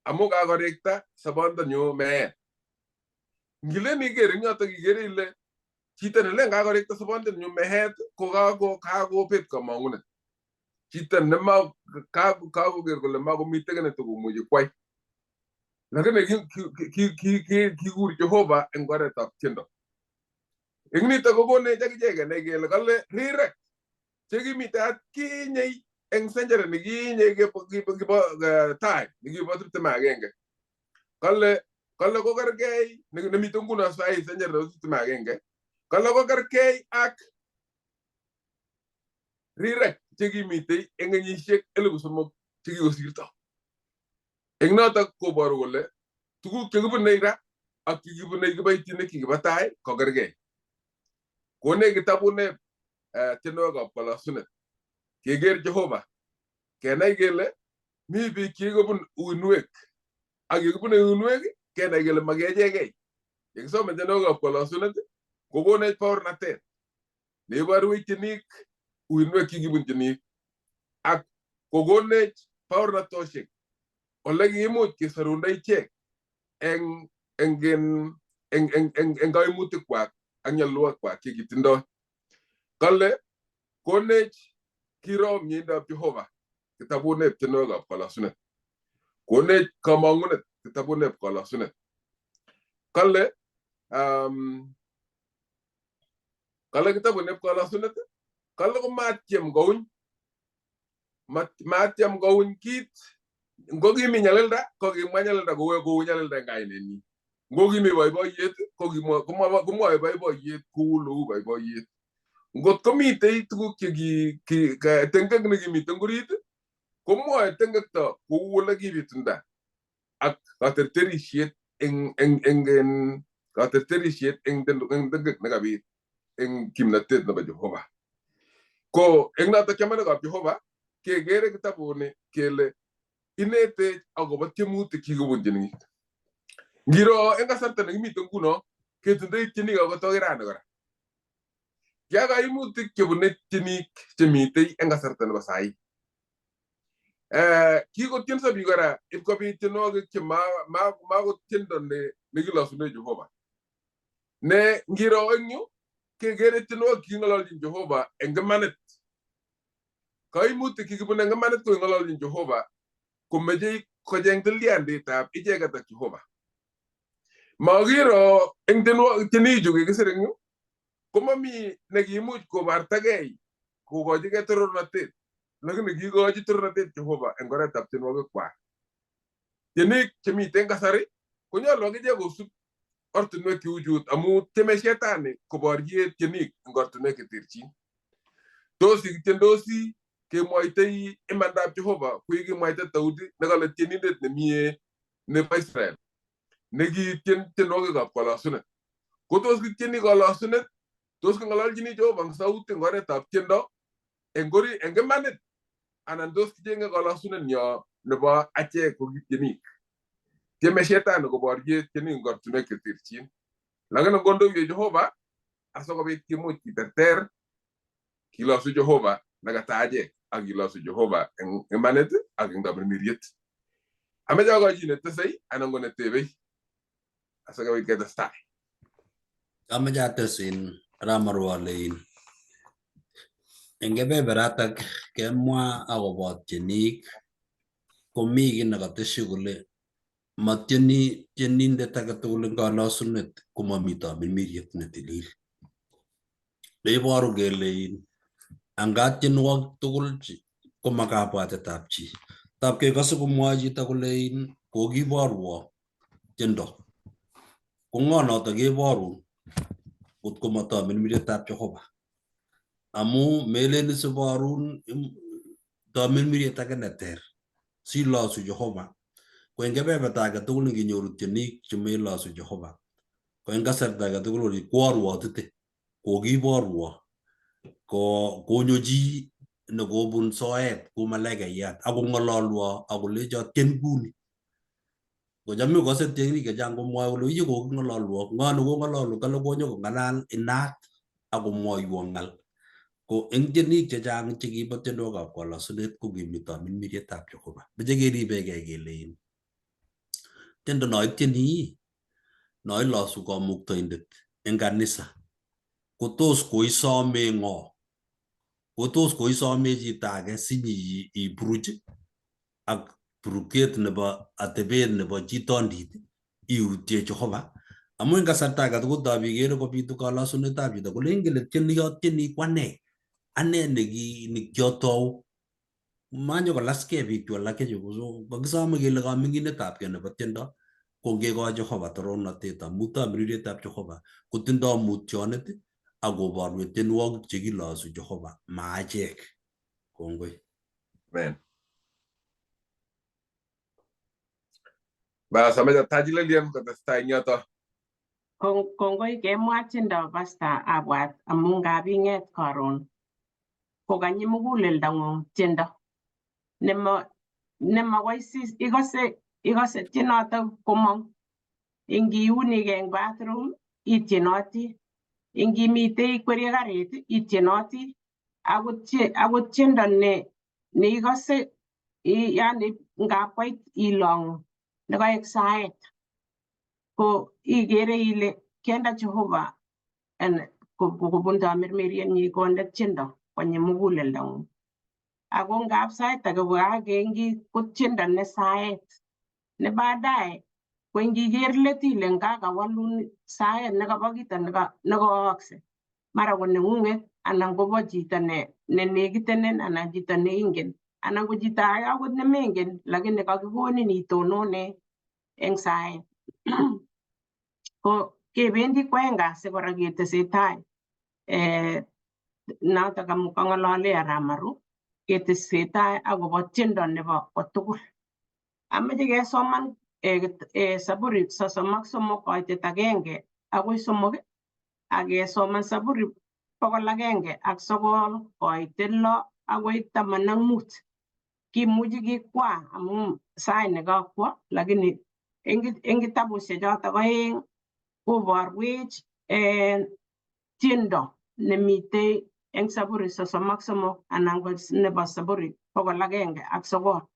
amu kakorekta sobondonyu meet. Ngilen iker eng yotok ikere ile chito nelen kakorekta sobondonyu meet ko kakobet komong'unet. Chito nema kakoker kole makomite kiy netokomuchi kwai. Lakini kikur Jehova eng oretab tiendo. Eng nitok kokonech akichek kenai kele kale rirek chekimite atkinye eng century nekinye kibo tai nekibo 21. Kale kokergei nemite nguno sai century nebo 21. Kale kokergei ak rirek chekimitei eng kenyisiek 3,000 chekikosirto. Eng notok koboru kole tuguk chekibunei ra ak chekibunei kiboitinik chekibo tai kokergei. Konech kitabuneb tienwogikab kolosunet keker Jehova kenai kele mi biik chekikobun uinwek ak yekibune uinwek kenai kele makechegei. Yekisoman tienwogikab kolosunet kokonech baornatet neiborwech tienik uinwek chekibun tienik ak kokonech baornatoshek ole kiimuch kesorunda ichek eng kaimutikwak ak nyalilwogikwak chekitindoi. Kale konech kiro mieindab Jehova kitabuneb tienwogikab kolosunet. Konech komong'unet kitabuneb kolosunet. Kale kale kitabuneb kolosunet kale komatyem kouny matyem kouny kit ngokimi nyalilda kokimwa nyalilda kou nyalilda eng kainenyi. Ngokimi boiboiyet komwoe boiboiyet kou oleu boiboiyet. Ngot komitei tuguk che tengek nekimite orit komwoe tengekto kou ole kibitunda ak katerterisiet eng katerterisiet eng tengek nekabit eng kimnatet nebo Jehova. Ko eng notok chamanikab Jehova kekere kitabuni kele inetech akobo tiemutik chekikobun tienik. Ngiro eng kasarta nekimite nguno ketindoi tienik akotoi rani kora. Kia kaimutik chebune tienik chemitei eng kasarta nebo sai. Kikotienso biik kora ipkobit tienwogik che makotiendo nekilosune Jehova. Ne ngiro eng yu kekere tienwogik king'ololjin Jehova eng imanit. Kaimutik chekibune eng imanit ko king'ololjin Jehova komechei kocheng tilyanditab icheket ak Jehova. Makiro eng tienichu kikisir eng yu komami nekiimuch kobartagei kokochigei torornatet, lakini kiikochi torornatet Jehova eng oretab tienwogikwak. Tienik chemiten eng kasari konyolu akichek kosub ortinwek cheu chut amu tieme shetani koborye tienik eng ortinwek cheterchin. Tos yekitiendosi kemwoitoi imandab Jehova koyekimwaita Daudi nekale tienindet nemie nebo Israel nekitien tienwogikab kolosunet. Ko tos kitieni kolosunet, tos king'ololjini Jehova eng sauti eng oretab tiendo eng imanit anan tos kichenge kolosunet nyo nebo achek ko kitienik. Tieme shetani koborye tienik eng ortinwek cheterchin. Lakini ngondoiwech Jehova asikobit kimuch kiterter kilosu Jehova nekata achek ak kilosu Jehova eng imanit ak eng tamirmiriet. Ameche akochi netesei anan ko netebei asikobit ketestai.
Ameche ates Ramarwa alein eng kebeberatak kemwa akobo tienik komi kiy nekateshi kole matieni tienindet age tugul eng kalosunet komami tamirmiriet netilil. Neiboru kele anga tienwogik tugul koma kabwatetab chi. Tab kekose komwoe chito kole kokiborwo tiendo. Ko ng'o noto keborun ngot ko matamirmirietab Jehova. Amu melen isiborun tamirmiriet age neter silosu Jehova. Ko eng kebeberta age tugul nginyoru tienik chemelosu Jehova ko eng kasarta age tugul kole koarwotite kokiborwo ko konyo chi nekobun soet kou malaikayat akong'ololwo akolecho tien kuni. Kocham ikose tienik chechang komwoe kole iye koking'ololwo ng'o nekong'ololwo kale konyo kong'alal inat akomwoiwo ng'al. Ko eng tienik chechang chekibo tienwogikab kolosunet ko kimi tamirmirietab Jehova. Meche keribegei kele tiendo no itieni no ilosu kamuktaindet eng kanisa kotos koisome ng'o? Kotos koisome chito age sinyi iburuch ak buruket nebo atebet nebo chitondit iutie Jehova Amu en kasarta age tugul tab ikere kobitu kolosunetab chito kole ingen kole tieni otieni ko ane, ane nekiotou. Manyo kolaskei biik chu alak chu so kakisome kele kaming'inetabgei nebo tiendo ko ngekoi Jehova torornatet amu tamirmirietab Jehova kotindoi mutyonet ak koborwech tienwogik chekilosu Jehova ma achek. Kongoi.
Amen. Bas, ameche Taji Lilian kotestai eng yoto.
Kongoi kemwa tiendo pasta abwat amu ngap ing'et karon kokanyi muguleldang'ung tiendo nemakoi ikose tienoto komong ingiunigei eng bathroom itienoti ingimitei ikwerie karit itienoti akot tiendo neikose yani ngap koit ilong'u nekaek saet ko ikere ile kenda Jehova kobun tamirmirienyi konde tiendo konyi muguleldang'ung. Ako ngap sait age kokakengi ko tiendo ne saet ne baadaye ko ingiker let ile ngakawalun saet nekabo kito nekaakse mara ko neng'ung'et anan kobo chito ne nekitenen anan chito neingen anan ko chito age akot nemengen lakini kakikonin itonone eng saet. Ko kebendi kwaeng kasi kora ketesetai notok kang'alale Aramaru ketesetai akobo tiendo nebo kotugul. Ameche kesoman Saburi 33 koitet 1 akoi 3 ak kesoman Saburi 109 koitet 6 akoi 15. Kimuchi kikwa amu sait nekakwo lakini eng kitabushek chotok aeng koborwech tiendo nemitei eng Saburi 33 anan ko nebo Saburi 109.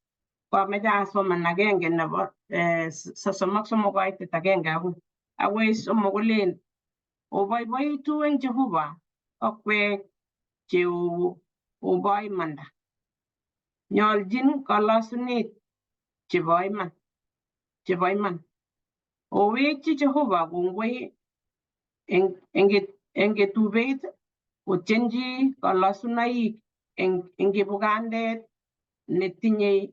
Koameche asoman agenge nebo 33 koitet 1 akoi 3 kolen oboiboitu eng Jehova okwek cheu obo imanda. Nyoljin kolosunet chebo iman. Owekyi Jehova kongoi eng ketubet, otienji kolosunoik eng kibukandet netinyei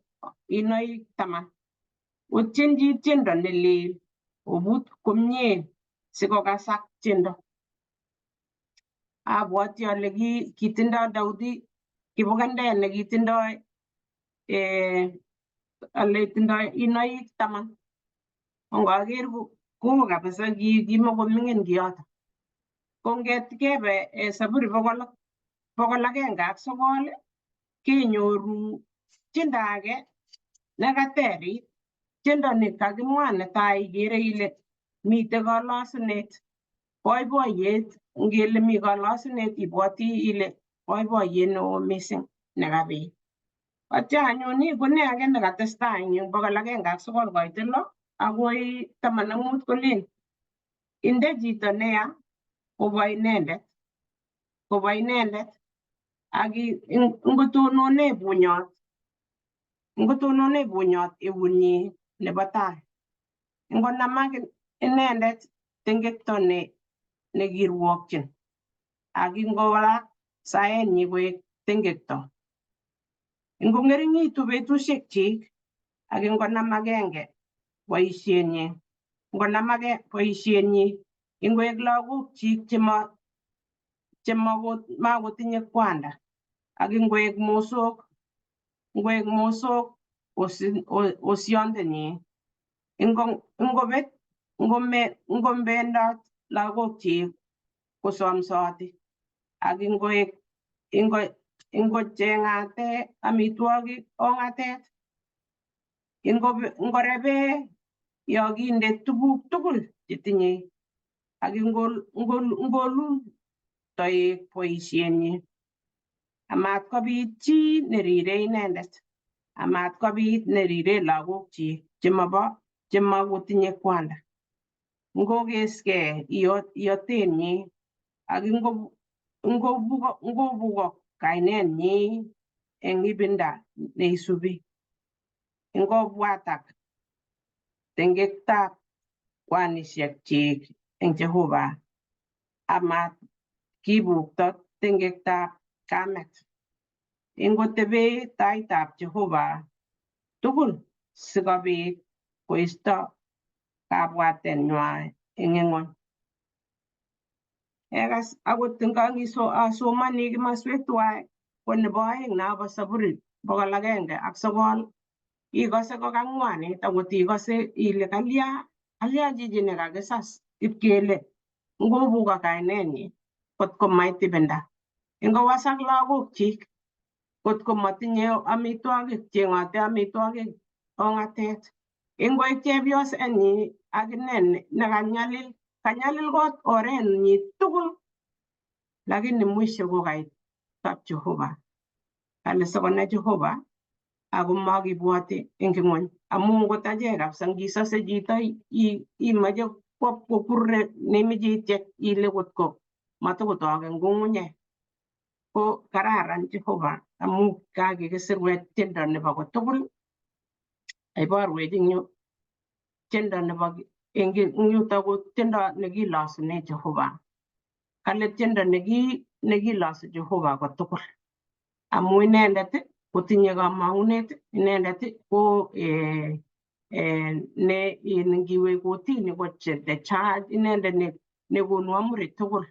inoik 10. Otienji tiendo ne lel, obut komie sikokasak tiendo. Abwati ale kitindoi Daudi kibukandet nekitindoi ale tindoi inoik 10. Ongaker ko kabisa kimakoming'in kiyoto. Ko ngetkebe Saburi 109 kenyoru tiendo age nekaterit. Tiendo ni kakimwa netai ikere ile mitei kolosunet, boiboiyet. Ngele mi kolosunet ibwoti ile boiboiyet neo mising nekabit. Atya anyun ko ne age nekatestai eng 109 koitet 6 akoi 15 kolen inde chito neya kobo inendet ak ngotonone bunyot eunyi nebo tai ngonamak inendet tengekto nekirwokchin ak ingowalak saenyi koek tengekto ingong'ering'itu betusiekchik ak ingonam agenge boisienyi boisienyi ingoek lagokchik chemakotinye kwanda ak ingoek mosok osiondenyi ingobet ingombendat lagokchik kosomsoti ak ingocheng'ate amitwogik ong'atet ingorebe yokinde tuguk tugul chetinyei ak ingolul toek boisienyi amat kobit chi nerire inendet amat kobit nerire lagokchik chemakotinye kwanda ngokeskei iyotenyi ak ingobukok kainenyi eng ibinda neisubi ingobwatak tengektab kwanisiekchik eng Jehova amat kibukto tengektab kamet. Ingotebe taitab Jehova tugul sikobit koisto kabwatenywan eng ing'wony. Ekas akot ngangisomani kimaswek tuwai ko nebo aeng nobo Saburi 109 ikose kokang'wanit akot ikose ile kalya kalya chichi nekakisas ipkele ngobukok kainenyi kot komait ibinda ingowasak lagokchik kot komatinye amitwogik cheng'ote amitwogik ong'atet ingoik chepyosenyi akine nekanyalil kanyalil kot orenyi tugul lakini mwisho kokait kap Jehova kale sikonai Jehova ako makibwoti eng ing'wony amu ngot achek kabisa ngisose chito imoche kwo kokurre neimoche ityech ile kotko matokotok eng ng'ung'unyek ko kararan Jehova amu kakikisirwech tiendo nebo kotugul iborwech eng yu tiendo nebo eng yuto ko tiendo nekilosune Jehova kale tiendo nekilosu Jehova kotugul amu inendet kotinye kamang'unet inendet ko ne ngiwe kotini ko the charge inendet nekonu amri tugul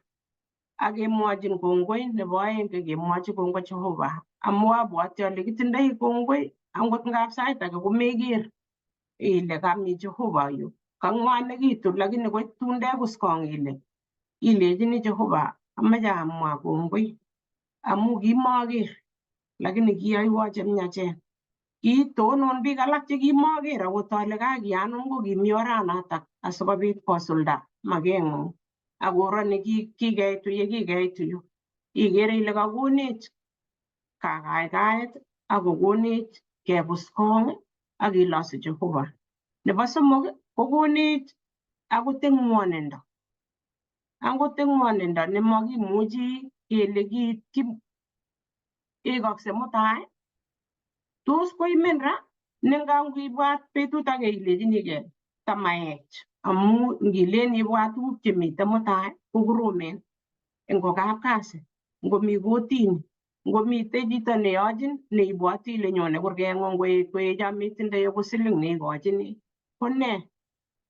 ak kemwochin kongoi nebo aeng kemwochi kongoi Jehova amu abwati ale kitindoi kongoi angot ngap sait age komeker ile kami Jehova yu kang'wanekitu lakini ko tun ndekuskong ile ilechini Jehova amache amwa kongoi amu kimoker lakini kiyoiwo chemiachen kitonon biik alak chekimoker akot ale kakianum ko kimi oranatak asikobit kosulda makeng'ung akoro ne kikeitu ye kikeitu yu ikere ile kakonech kakaikaet akokonech kebuskong ak kilosu Jehova. Nebo somok kokonech akot eng ng'wonindo akot eng ng'wonindo nemokimuchi kele ikokse mutai tos koimen ra nengangibwat betut age ilechinigei tamaech amu ngilen ibwat tuguk chemiten mutai ko koromen ngo kapkasi ngomi kotini ngomite chito neyochin neibwoti ile nyone kurkeng'ung koech ametindoi akot siling neikochini ko ne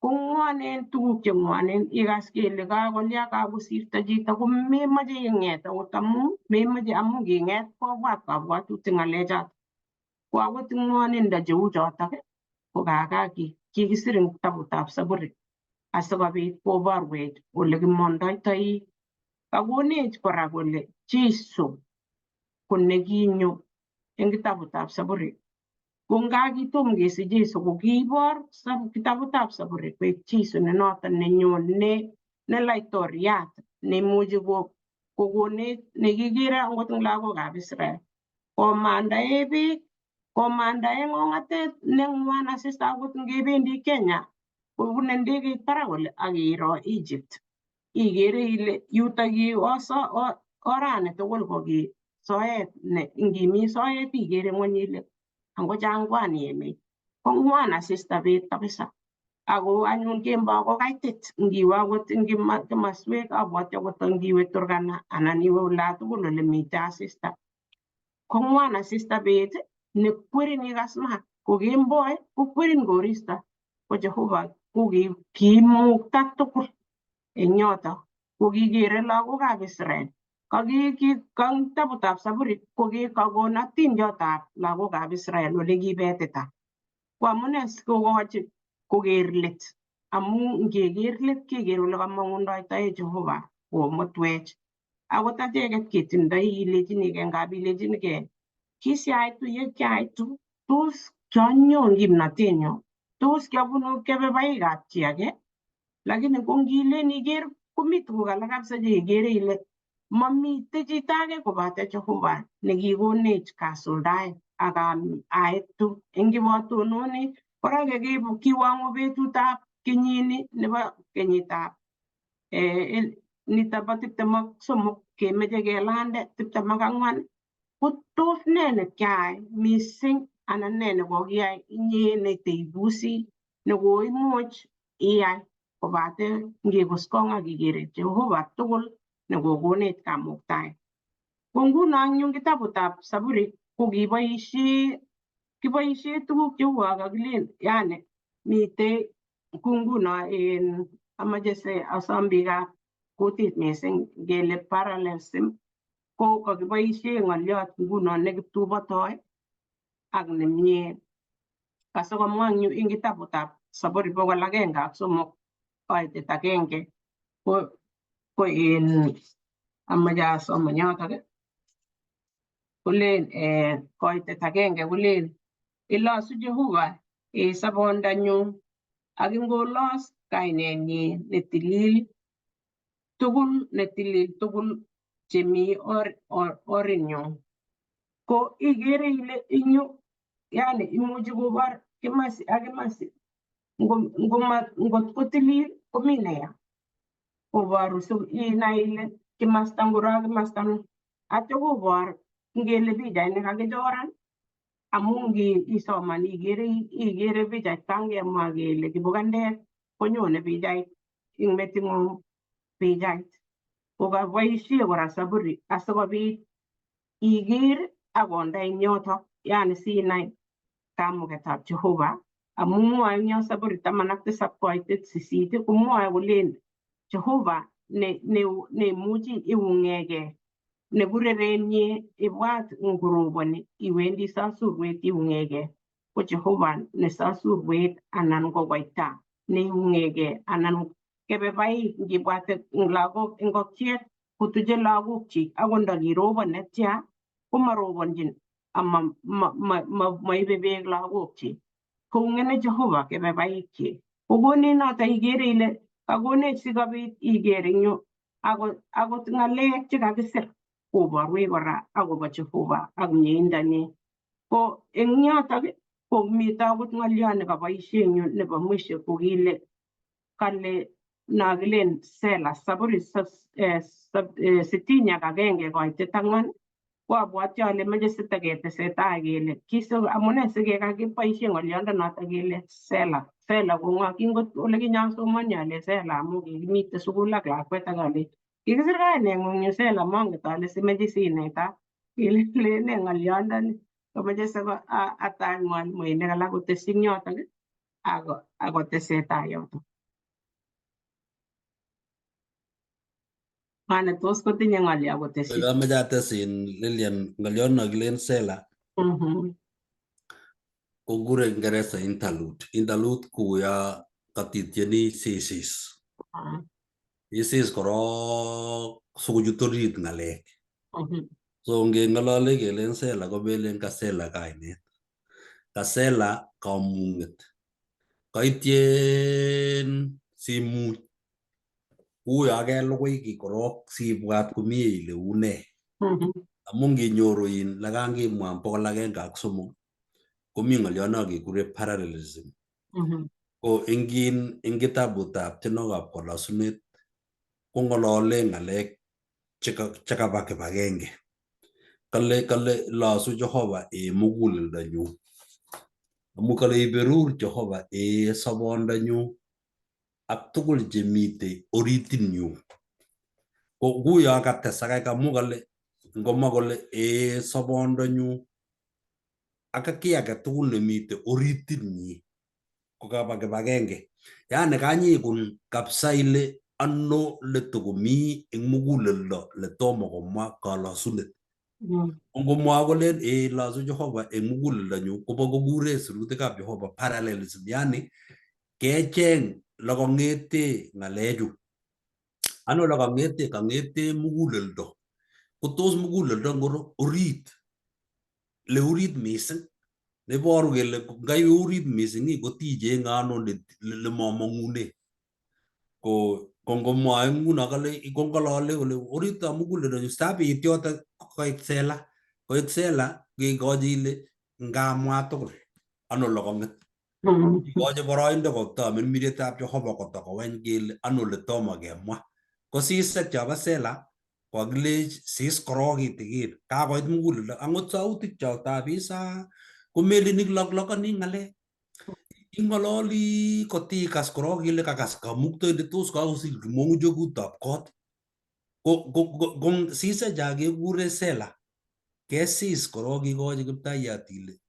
ko ng'wonen tuguk cheng'wonen ikas kele kakolya kakosirto chito ko memoche ing'et akot amu memoche amu nging'et kobwat kabwatutik ng'alechoto ko akot ng'wonindo cheu chotok ko kaka kikisir eng kitabutab Saburi asikobit koborwech ole kimondoitoi kakonech kora kole Jesu ko nekinyo eng kitabutab Saburi ko ngakitom kesich Jesu ko kiibor kitabutab Saburi koek Jesu ne noton nenyone ne laitoriat neimuchi kokonech nekikere akot eng lagokab Israel komandae biik komandae ong'atet neng'wan asista akot ngebendi Kenya kobune ndegeit barak kole ak iro Egypt ikere ile yutok yu orani tugul ko ki soet ne ngimi soet ikere ng'wony ile ango jangwani emet ko ng'wan asista bet kabisa ako anyun kemboi ko kaitit ngiwe akot eng kimaswek abwati akot ngiwe Turkana anan iwe olatugul ole mitei asista ko ng'wan asista bet nekwerin ikas maat ko kemboi kokwerin koristo ko Jehova ko kimukta tugul eng yoto ko kikere lagokab Israel kitabutab Saburi ko kikakon atindiotab lagokab Israel ole kibetita ko amune sikokochi koker let amu ngeker let keker ole kamong'undoitoe Jehova komutwech akot acheket ketindoi ilechinigei ngap ilechinigei kisiaitu ye kiaitu tos kianyon kimnotenyu tos kiabunu kebebaikab chi age lakini ko ngilen iker komi tuguk alak kabisa cheikere ile mamite chito age koboto Jehova nekikonech kasuldaet ak aitu eng kibotononi kora kiwangu betutab kenyini nebo kenyitab nito bo 23 kemeche kelande 24 ko tos ne nekiai mising anan ne nekokiyai inye neteibusi nekoimuch iyai Kobate ngikuskong ak ikere Jehova tugul nekokonech kamuktaet. Ko nguno eng yu kitabutab Saburi ko kiboisie kiboisie tuguk cheu kakilen yani mitei ku nguno en amache se asom biikab kutit mising ngele parallelism ko kakiboisie ng'oliot nguno nekiptubotoi ak nemie. Kasikomwa eng yu eng kitabutab Saburi 103:1 ko in amache asoman yotok kolen 1 kolen ilosu Jehova ee sobondanyun ak ingolos kainenyin netilil tugul netilil tugul chemi orinyun. Ko ikere ile eng yu yani imuchi kobor kimasi ak kimasi ngot ko tilil komi neya koboru si inai ile kimasta ngoro ak kimasta ngoro. Atyo kobor ngele pichait nekakichoran amu ngi isoman ikere pichait kangemwa kele kibukandet konyone pichait ing meting'ung pichait. Kokaboisie kora Saburi asikobit iker ak konde eng yotok yani sinai kamuketab Jehova amu mwoe eng yo Saburi 17:8 komwoe kolen Jehova neimuchi iung'ekee nekurerenye ibwat ngoroboni iwendi sasurwet iung'ekee ko Jehova ne sasurwet anan ko koita neiung'ekee anan kebebaik ngibwat eng lagok ingokiet kotuche lagokchik akot ndakirobon netya komarobonjin ama maibe beek lagokchik. Koung'ene Jehova kebebaikchik. Kokonin noto ikere ile kakonech sikobit iker eng yu akot ng'alek chekakisir koborwech kora akobo Jehova ak mieindonyin. Ko eng yotok ko mito akot ng'olyo nekaboisie eng yu nebo mwisho kokile kale nakilen Sela Saburi 61:4 ko abwoti ale moche sitaketesetai kele amune sikekakiboisie ng'oliondo noto kele Sela. Sela ko ng'o? Kingot ole kinyasomoni ale Sela amu kikimite sukul ak lakwet ak ale kikisir kaineng'ung yu Sela monget ale simeche sineta kile ne ng'oliondoni komoche siko atach mwalimuinik alak kotesyi eng yotok akotesetai yotok. Mane tos kotinye ng'olyo kotesyi.
Amoche ates in Lilian ng'oliot nokilen Sela kokure Kiingereza interlude. Interlude kuya katitieni sisis. Isis korok sikochut orit ng'alek. So ngeng'olole kelen Sela komelen Kasela kainet. Kasela kamung'et. Kaityen simuny. Uyo kelugui kiy korok sibwat komie ile une. Amu nginyoru in lekangimwa 103 komi ng'oliot no kekure parallelism. Ko ingin eng kitabutab tienwogikab kolosunet kong'olole ng'alek chekaba kibagenge. Kale losu Jehova ee muguleldonyu. Amu kale iberur Jehova ee sobondonyu ak tugul chemitei oritinyu. Ko nguyo katesak amu kale ngomwa kole ee sobondonyu ak kiy age tugul nemitei oritinyi ko kaba kibagenge. Yani kanyikun kabisa ile ano letokomi eng muguleldo letomo komwa kalosunet. Ngomwa kolen ee losu Jehova eng muguleldonyu kobo kokure sirutikab Jehova parallelism yani kecheng lekong'ete ng'alechu. Ano lekong'ete? Kang'ete muguleldo. Ko tos muguleldo ngoro orit le orit mising neboru kele ngaiwe orit mising kotichenge ano le momong'une. Ko ngomwoe nguno kale kong'olole kole oritab muguleldonyu sabit yotok koit Sela. Koit Sela kekochi ile ngamwa tugul ano lekong'et. Ikochi boroindo koto mirmirietab Jehova kotokoweny kele ano letomo kemwa. Ko sisek chobo Sela kokakilech sis korok kitikin kakoit muguleldo angot sautik chok tab isa komelin iloklokoni ng'alek. Ing'ololi kotikas korok ile kakas kamuktoindet tos kakosir kimong'u jogutab kot. Ko sise cha kekure sela. Kesis korok ikochi kiptayat ile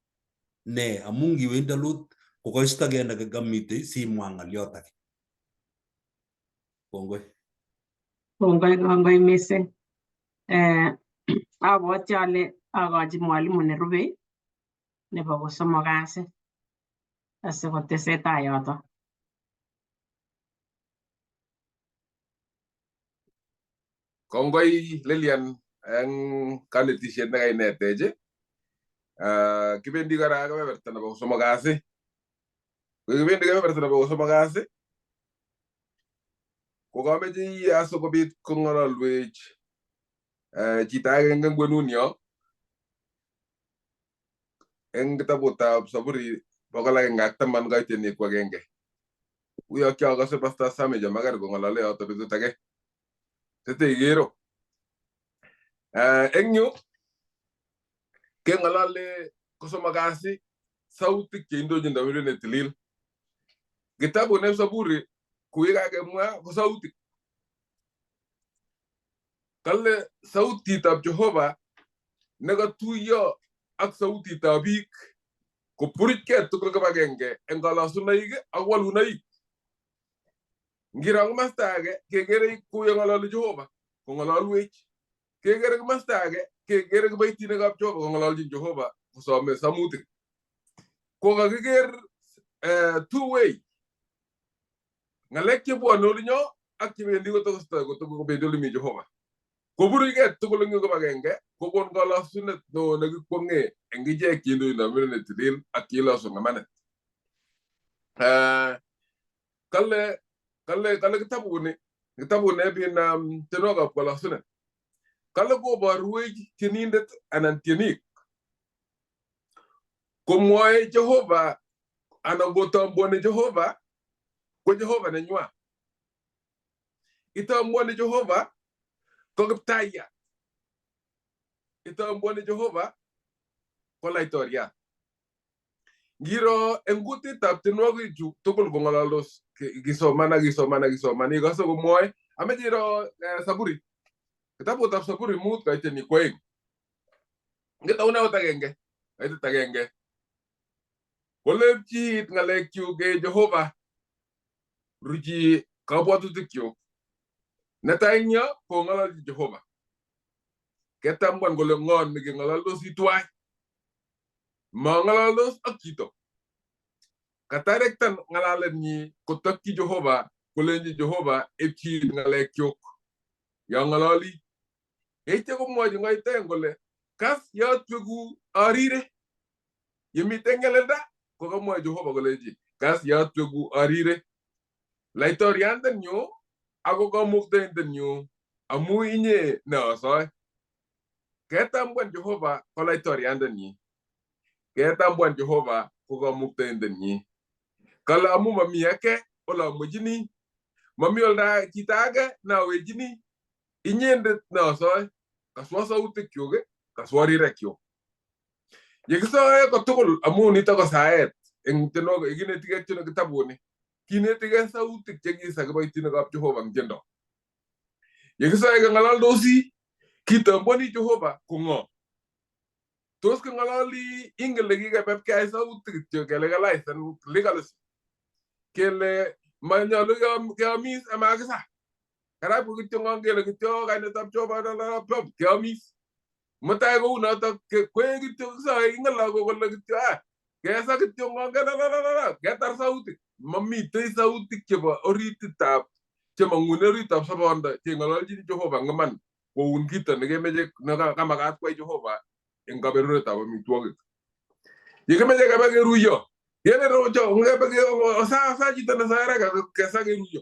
ne amu ngiwendi alut kokaistokei nekamitei simwa ng'oliot age. Kongoi.
Kongoi kongoi mising. Abwoti ale akochi mwalimu nerubei nebo kosomok kasi asikotesetai yoto.
Kongoi Lilian eng kanetishet nekainetech. Kibendi kora kebeberta nebo kosomok kasi. Kibendi kebeberta nebo kosomok kasi. Kokameche asikobit kong'ololwech chito agenge eng kwenunyo eng kitabutab Saburi 110 kaitinik 1. Uyo kiakose Pastor Sami Chemaker kong'olole yoto betut age. Tete ikero. Eng yu keng'olole kosomok kasi sautik cheindochin Daudi netilil. Kitabut nebo Saburi kuikakemwa ko sautik. Kale sautitab Jehova nekatuiyo ak sautitab biik kopuruchkei tugul kibagenge eng kalosunoik ak walunoik. Ngiro komasta age kekere kuyo ng'ololi Jehova kong'ololwech. Kekere komasta age kekere kiboitinikab Jehova kong'ololjin Jehova kosome samutik. Ko kakiker two way. Ng'alek chebwone olinyo ak chebendi kotokostoi kotokobendi olemi Jehova. Koburuchkei tugul eng yu kibagenge kokon kalosunet neo nekikwong'e eng ichek cheindoi Daudi netilil ak cheilosu ng'amanet. Kale kale kale kitabuni kitabut nebin tienwogikab kalosunet. Kale koborwech tienindet anan tienik komwoe Jehova anan kotambuoni Jehova ko Jehova nenywa. Itambuoni Jehova ko kiptayat. Itambuoni Jehova ko laitoriat. Ngiro eng kutitab tienwogichu tugul kong'ololdos kisoman ak kisoman ak kisoman ikose komwoe ameche iro Saburi kitabutab Saburi 5 kaiteni 2. Ngitaune akot agenge kaitit agenge. Kolepchi ng'alekchuk e Jehova ruchi kabwatutikyuk. Netai eng yo kong'ololchi Jehova. Ketambuan kole ng'o nekeng'ololdosi tuwai. Mang'ololdos ak chito. Katarektan ng'alalenyi kotokyi Jehova kolenji Jehova epchi ng'alekyuk. Yo ng'ololi. Yeityo komwochi ngoiteng kole kas yotweku arire. Yemiten ngelelda kokamwochi Jehova kolenji kas yotweku arire. Laitoriandenyu ako kamuktaindenyu amu inye ne osoe. Ketambuan Jehova ko laitoriandenyi. Ketambuan Jehova ko kamuktaindenyi. Kale amu mami ake olamwechini. Mami olda chito age nawechini. Inyendet ne osoe. Kaswa sautikyuk, kaswa rirekyuk. Yekisoe kotugul amu nito ko saet eng tienwogik kinetikei tiendo kitabuni. Kinetikei sautik chekisa kiboitinikab Jehova eng tiendo. Yekisoe keng'ololdosi kitambuani Jehova ko ng'o. Tos king'ololi ingen le kikepepkei sautik kityo kelegalize legalism. Kele manyolu keamis amakisa. Karabu kityo ng'on kele kityo kainetab Jehova keamis. Mutai kou notok kwe kityo kisoe ingen lagok kole kityo kesa kityo ng'on ketar sautik. Mamitei sautik chebo orititab chemong'une oritab sobondo cheng'ololjini Jehova eng iman koun kito nekemeche nekamakat kwai Jehova eng kaberuretab amitwogik. Yekimeche kebe keruiyo kele rocho ngebe osa chito nesoe haraka kesa keruiyo.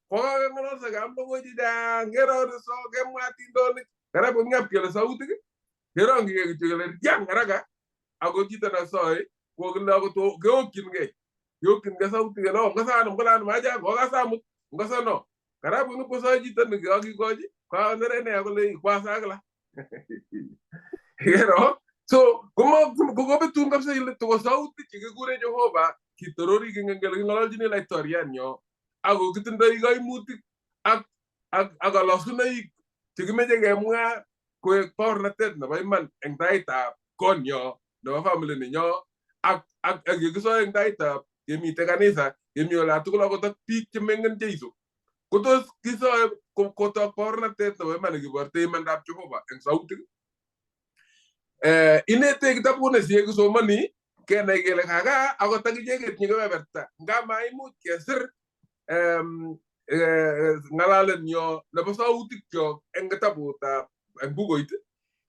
Kokakeng'ololse keam logoi chechang keroriso kemwa atindonik karabu ng'ap kele sautik kerongchigei kityo kele riang haraka ako chito nesoe kokile akot keokchingei keokchingei sautik kele oh ngasa anum kole anum acha kokasa amut ngasa no karabu ngipkosoe chito nekakikochi kanerene kole kwasa kila. Ikero so kokobetun kabisa ile toko sautik chekikure Jehova Kitorori kingen kele king'ololchini laitorianyo ako kitindoi kaimutik ak kalosunoik chekimeche kemwa koek baornatet nebo iman eng taitab konyo nebo family nenyo ak yekisoe eng taitab kemite kanisa kemi olatugul akot ak biik chemengen Jeiso. Kotos kisoe kotok baornatet nebo iman nekiborte imandab Jehova eng sautik. Inete kitabut ne kisomoni kenai kele kaka akot akichek ketinye kebeberta nga maimuch kesir ng'alalenyo nebo sautikyok eng kitabutab eng bukuit,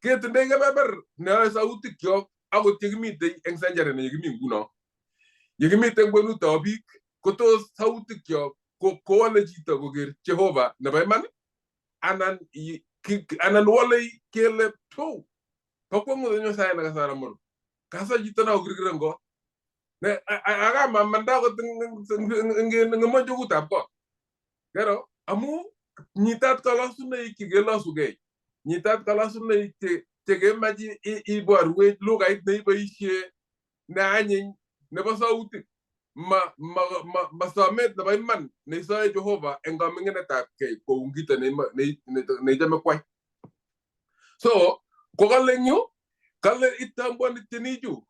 ketindoi kebeber neyoe sautikyok akot yekimitei eng century ne yekimi nguno. Yekimiten kwenutab biik kotos sautikyok kowole chito koker Jehova nebo iman anan wole kele to bo kwong'ut anyun sait ne kasara moro kasa chito na kokirkiren kot ne akamamanda akot eng monjokutab kot kero amu nyitat kalosunoik chekelosugei, nyitat kalosunoik chekemach iborwech lugait neiboisie ne anyiny nebo sautik, ma somet nebo iman neisoe Jehova eng kaming'inetab kei kou kito neichome kwai. So ko kale eng yu, kale itambuani tienichu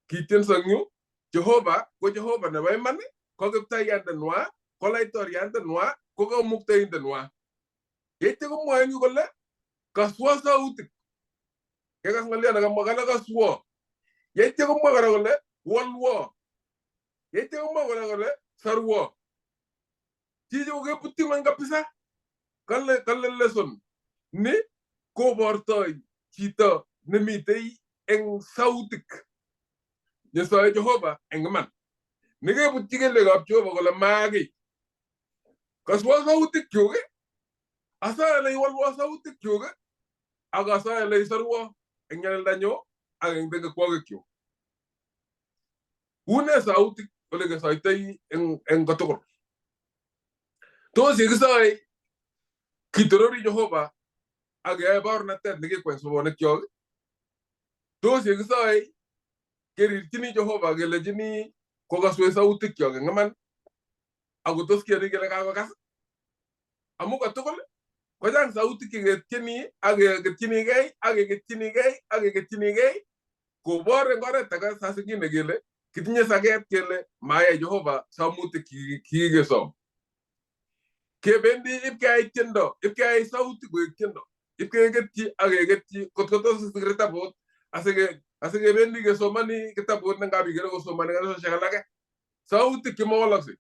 kitienso eng yu Jehova ko Jehova nebo iman, ko kiptayandanywa, ko laitoriandanywa, ko kamuktaindenwa. Yeityo komwoe eng yu kole kaswo sautik. Kekas ng'olyo nekamwa kale kaswo. Yeityo komwa kora kole wolwo. Yeityo komwa kora kole sarwo. Chichi kokebutyi ng'weny kabisa. Kale lesson ni kobortoi chito nemitei eng sautik nesoe Jehova eng iman. Nekebutyi kelyekab Jehova kole makiy. Kaswo sautikyuk, asoe le iwolwo sautikyuk, ak asoe le isorwo eng nyalildanyu ak eng tengekwokikyuk. Une sautik ole kesoitoi eng kotugul? Tos yekisoe kitorori Jehova ak keyoe baornatet nekikwai sobonwekyok? Tos yekisoe kerirchini Jehova kelechini kokaswech sautikyok eng iman ako tos kiyoni kele kakokas? Amu kotugul kochang sautik cheketieni ak keketchinigei ak keketchinigei ak keketchinigei kobor eng oret age saa zingine kele kitinye saket kele mayai Jehova samutik kikikesom. Kebendi ipkeyai tiendo, ipkeyai sautik koek tiendo, ipkeketyi ak keketyi kot ko tos isir kitabut asikebendi kesomani kitabut nengap ikere kosomani kanisosiek alake. Sautik chemawalaksei,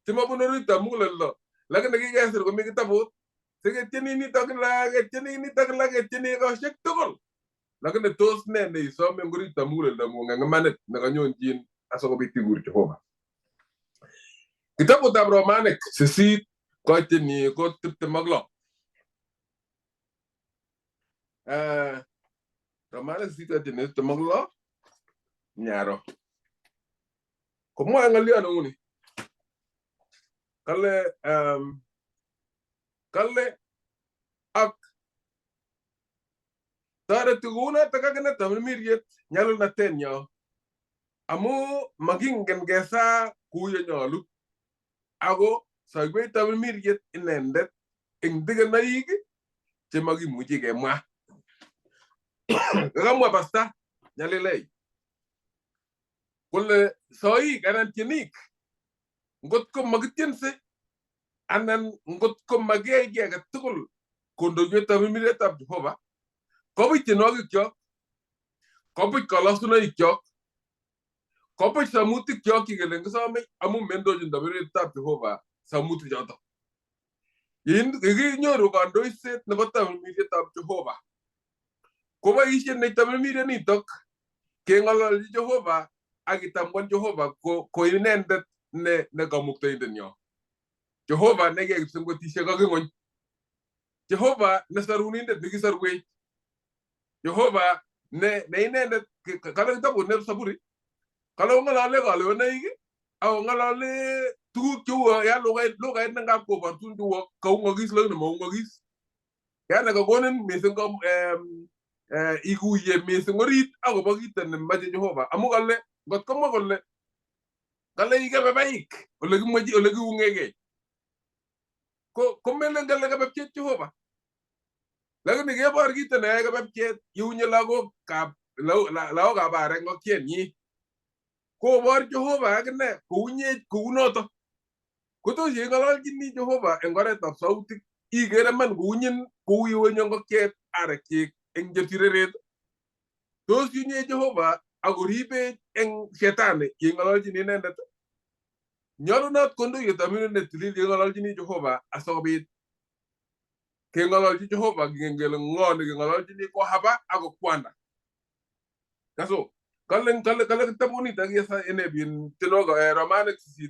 chemabunu oritab muguleldo, lakini kikesir komi kitabut siketieni nitok kila, ketieni nitok kila, ketieni ekosiek tugul. Lakini tos ne neisome eng oritab muguleldong'ung eng imanit nekanyonjin asikobit ikur Jehova? Kitabutab Romanik 8 koitini ko 26. Romanik 8 koitini 26 nyaro. Komwoe ng'olyo neuni. Kale ak toreti kounotok akine tamirmiriet nyalulnatenyo amu makingen kesaa kou yenyolu ako soiwech tamirmiriet inendet eng tikenoik chemakimuchi kemwa. Kakamwa pasta Nyalilei kole soik anan tienik ngot ko makitiense anan ngot ko makiyai kiy age tugul kondoiwech tamirmirietab Jehova, kobuch tienwogikyok, kobuch kalosunoikyok, kobuch samutikyok chekelen kisome amu mendochin tamirmirietab Jehova samutik chotok. Yekinyoru kandoiset nebo tamirmirietab Jehova, koboisien tamirmirienitok keng'ololchi Jehova ak kitambuan Jehova ko inendet ne kamuktaindenyo. Jehova nekiyai kipsengwetisiek ak ing'ony. Jehova ne sarunindet nekisarwech. Jehova ne inendet kale kitabut nebo Saburi kale ong'olole kalewenaik ak ong'olole tuguk cheuo ya lugait nengap kobortun cheuo kaung'okis lakini maung'okis. Yani kakonin missing ikuye missing orit akobo kito nemache Jehova amu kale ngot komwa kole Kale ikebebaik ole kimwechi ole kiung'egei. Ko komelen kale kebepchet Jehova. Lakini kebor kito neyoe kebepchet yeunye lagokab lagokab arek ngokienyi. Kobor Jehova akine kounyech kounoto. Kotos yeing'ololchini Jehova eng oretab sautik ikere man kounyin kou yeunye ngokiet arekchik eng chepsireret. Tos yunye Jehova akoribech eng shetani yeing'ololchini inendet. Nyolunot kondoiwet ne tilil yeing'ololchini Jehova asikobit keng'ololchi Jehova kingen kele ng'o nekeng'ololchini ko haba ako kwanda. Kaso kale kale kale kitabunit ak yesa enebin tienwogik Romanik 8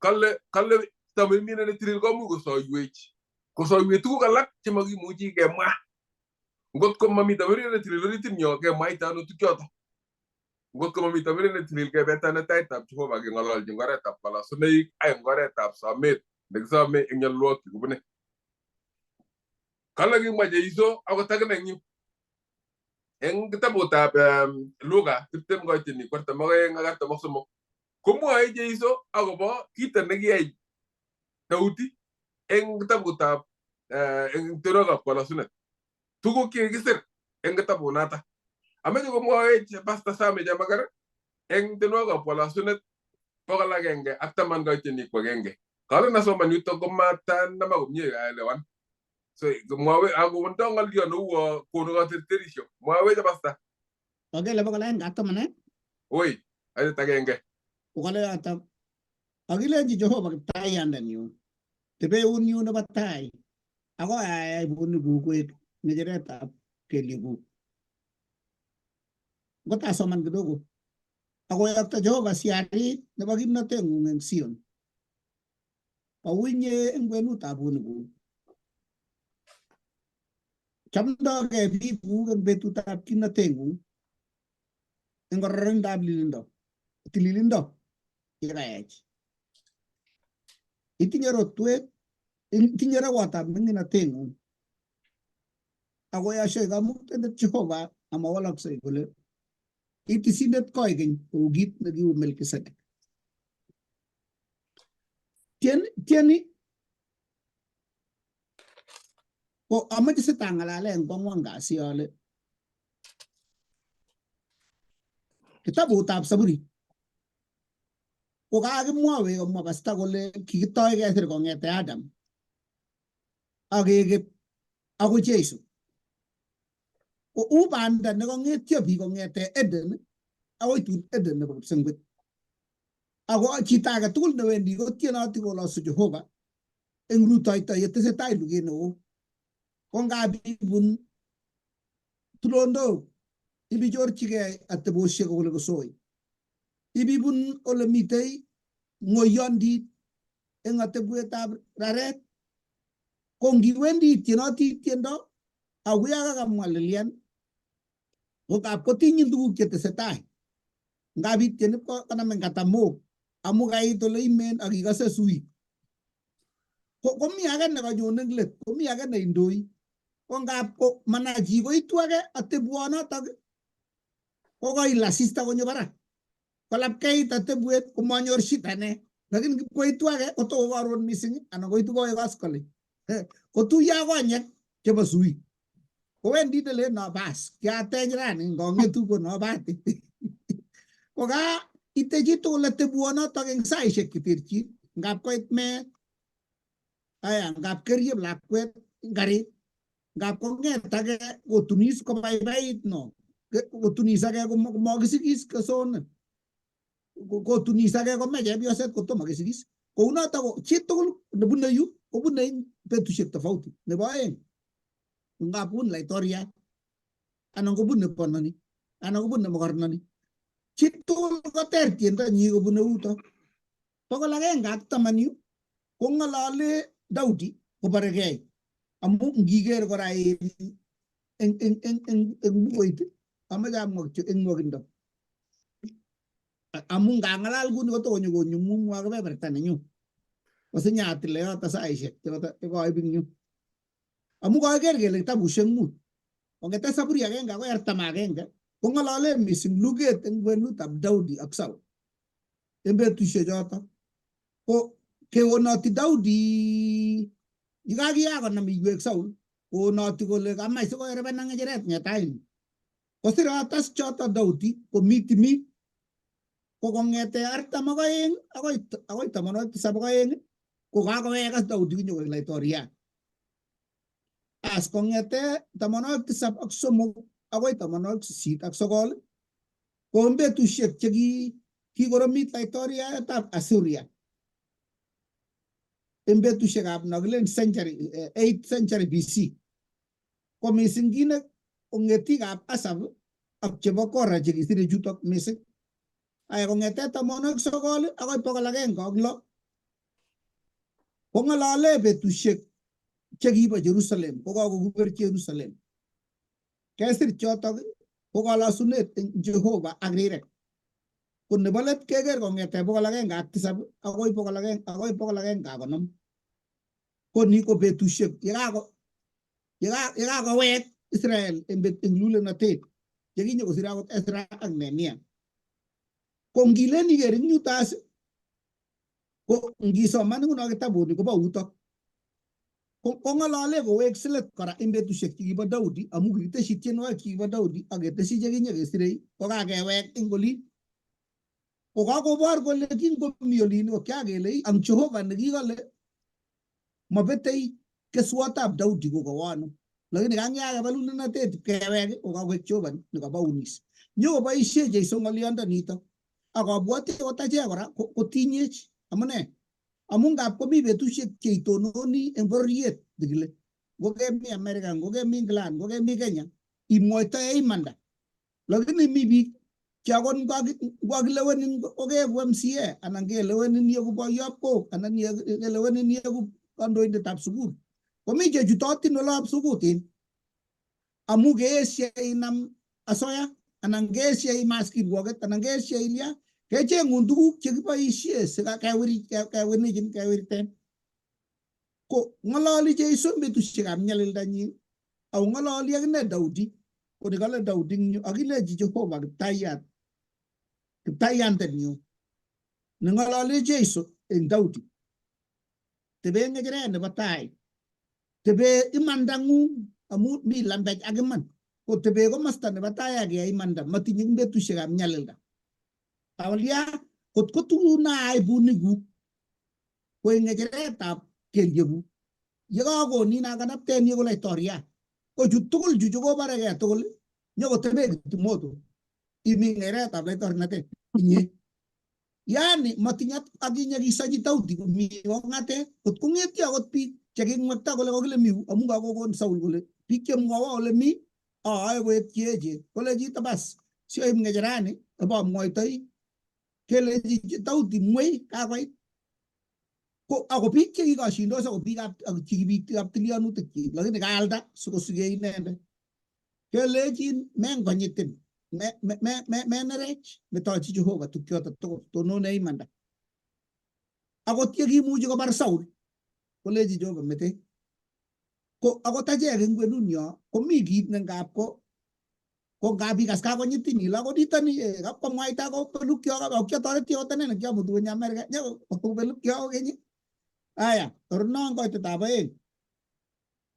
kale kale tamirmire ne tilil komuch kosoiwech kosoiwech tuguk alak chemakimuchi kemwa. Ngot ko mami tamirmire ne tilil oritinyo kemwaita ano tukchoto. Ngot ko mami tamirmire ne tilil kebetane taitab Jehova keng'ololchi eng oretab kalosunoik ak eng oretab somet nekisome eng nyalilwogik chekibune. Kale kimwa Jeiso akot akine eng yu. Eng kitabutab Luka 20 koitini 42 ak 43 komwoe Jeiso akobo kito nekiyai Daudi eng kitabutab eng tienwogikab kolosunet. Tuguk chekikisir eng kitabunoto. Ameche komwoech Pastor Sami Chemakar eng tienwogikab kolosunet 110 koitini 1. Kalen asoman yutok komatanama komie aelewan. So mwawe akondo ng'olyo neuo konu katerterisho. Mwawech Pastor.
Kakele 110
Oi, aitit agenge.
Kokale yotok akilenchi Jehova kiptaiyandenyu tebeunyu nebo tai akoi ayai bunikuk koek ng'echeretab kelyekuk. Ngot asoman kidogo. Akoyokto Jehova siarit nebo kimnoteng'ung eng Sion. Kowinye eng kwenutab bunikuk. Chamdogei biikuk eng betutab kimnoteng'ung eng kororonindab lilindo tililindo yekaech. Itinye rotwet, itinye rewotab ming'inateng'ung. Ako yashoi kamuktaindet Jehova amawalaksei kole itisindet koikeny kou kit nekiu Melkisedek. Tieni ko amoche sitang'alale en kwang'wan kasi ale kitabutab Saburi ko kakimwowech komwa pasta kole kikitoi kesir kong'ete Adam ak keket akoi Jesu. Ko u banda nekong'etyo biik kong'ete Eden akoi tun Eden nebo kipsengwet. Ako chito age tugul newendi kotienoti kolosu Jehova eng rutoito yetesetai luget neo. Ko ngap ibun tulondok ibichorchigei atebosiek ole kosoi. Ibibun ole mitei ng'oyondit eng atebwetab raret. Ko ngiwendi itienoti tiendo akuya kakamwa Lilian ko ngap kotinyin tuguk chetesetai. Ngap itien konamin katamok amu kait ole imen ak ikose sui. Komi age nekanyone eng let, komi age neindoi. Ko ngap ko manai chi koitu age atebwonotok ko koil asista konyo barak. Kolapkeit atebwet komanyor shida ne. Lakini koitu age kotoko karon mising anan koitu kowe koskoling. Kotuiyo ak konyek chebo sui. Kowendi nelen no bas kiateny rani ngong'etu ko no bati. Ko ka ite chitugul atebwonotok eng saishek cheterchin ngap koit meet aya ngap keriep lakwet eng karit ngap kong'et age kotunis kobaibait no kotunis age komakisigis kosone kotunis age kome chepyoset kotomo kesigis kounotok ko chitugul nebune yu kobune eng betusiek tofauti. Nebo aeng ngap bun laitoriat anan kobune bononi anan kobune mokornoni chitugul koter tiendonyi kobune uto. 110 yu kong'olole Daudi koborekei amu ngiker kora eng bukuit amache amwa kityo eng nwokindo amu ngang'alal kuni kotokonyo konyumnyumwa kebeberta nenyu kosinyatile yoto saishek chekoib eng yu amu kaker kele kitabushek 5 kong'ete Saburi 1 akoi 41 kong'olole mising luget eng kwenutab Daudi ak Saul.
En betusiek choto ko keonoti Daudi yekakiya konam iywek Saul koonoti kole kamach sikorebena ng'echeret ng'etain. Kosirotas choto Daudi komi timin ko kong'ete 42 akoi 72 ko kakowek as Daudi konyokoek laitoriat. As kong'ete 73 akoi 89 ko en betusiek che kikoromit laitoriatab Assyria en betusiekab nokilen century 8th century BC. Ko mising kit ne kong'etikab Asaph ak chebo Kora chekisire chutok mising. Aya kong'ete 90 akoi 106 kong'olole betusiek chekibo Jerusalem kokakokuber Jerusalem. Kesir chotok ko kolosunet eng Jehova ak rirek. Ko nebo let keker kong'ete 107 akoi 100 akoi 150. Ko ni ko betusiek yekakowek Israel eng lulenotet chekinyo kosir akot Ezra ak Nehemia. Ko ngilen iker eng yutas ko ngisoman nguno kitabuni kobo utok. Kong'olole kowek silet kora eng betusiek chekibo Daudi amu kikiteshi tienwogik chekibo Daudi ak keteshi chekinye kesirei kokakewek eng olin. Ko kakobor kole kingomi olin ko kiakele ang Jehova nekikole mabetei keswotab Daudi kokowonu. Lakini kangyakeba lulenotet kewek ko kakoek Jehova nekabaunis. Nyokoboisie Jeiso ng'oliondo nito. Ak abwoti akot achek kora kotinyech. Amune? Amun ngap komi betusiek cheitononi eng bororiet nekile ngokemi America, ngokemi England, ngokemi Kenya, imwoitoe imanda. Lakini mi biik che akot ngwakilewenin kokeeku MCA anan kelewenin ieku boiyot kok anan kelewenin ieku kandoindetab sukul. Komi chechutotin olop sukutin amu keesye inam asoya anan keesye imas kirwoket anan keesye ilya kecheng'un tuguk chekiboisie sikewirichin kewirten. Ko ng'ololi Jeiso betusiekab nyalildanyin ako ng'ololi akine Daudi ko nikale Daudi eng yu akilechi Jehova kiptayat kiptayandenyu neng'ololi Jeiso eng Daudi. Tebe ng'echeret nebo tai, tebe imandang'ung amu mi lembech ak iman. Ko tebe komosta nebo tai ak kiyai imanda matinye eng betusiekab nyalilda. Awalya kot ko tuguk naaibuniguk koek ng'echeretab kelyekuk. Yekakonin akanapten yeku laitoriat. Ko chu tugul chu chukobarekei tugul nyokotebe kitimoto imi ng'echeretab laitornatet inye. Yani matinye akinye kisochi Daudi komi kong'atet kot kong'etyo akot biik cheking'wekta kole kokile mi amu kakokon Saul kole biik chemwowo ole mi aae koek cheechen kole chito bas sioib ng'echerani ibomwoitoi kelechi Daudi mwei kakoit ko ako biik chekikoshindos ako biikab chekibiikab tilyanutik chik lakini kaalda sikosike inendet kelechin mengonyitin menerech metochi Jehova tukchoto tugul tonone imanda. Akot yekimuchi kobar Saul kolechi Jehova mete. Ko akot achek eng kwenunyo komi kit ne ngap ko ngap ikas kakonyitin ile akot nitoni kapkomwaita kobelukyok ako kiatoreti akot ane nekiamutu konyo Amerika kobelukyok kokeny. Aya, tornon koitetab 2.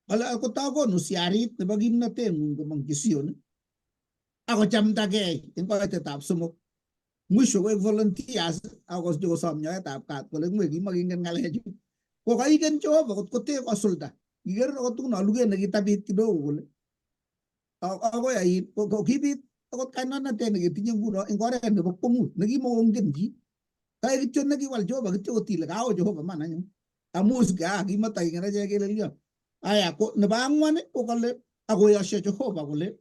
Kale kotakonu siarit nebo kimnoteng'ung komongchi Sion akochamdagei eng koitetab 3. Mwisho koek volunteers ako kosom nyoetab kat kole ngwe kimokingen ng'alechu. Ko kaiken Jehova kot kote kosulda. Iker akot nguno luget nekitabit kidogo kole akoi ain ko kibit akot kainonatet neketinye nguno eng oret nebo kwong'ut nekimokongen chi. Kaek kityo nekiwal Jehova kityo kotile kawo Jehova man anyun. Amu kimataingen achek kelelyon. Aya ko nebo 4 ko kale akoyosio Jehova kole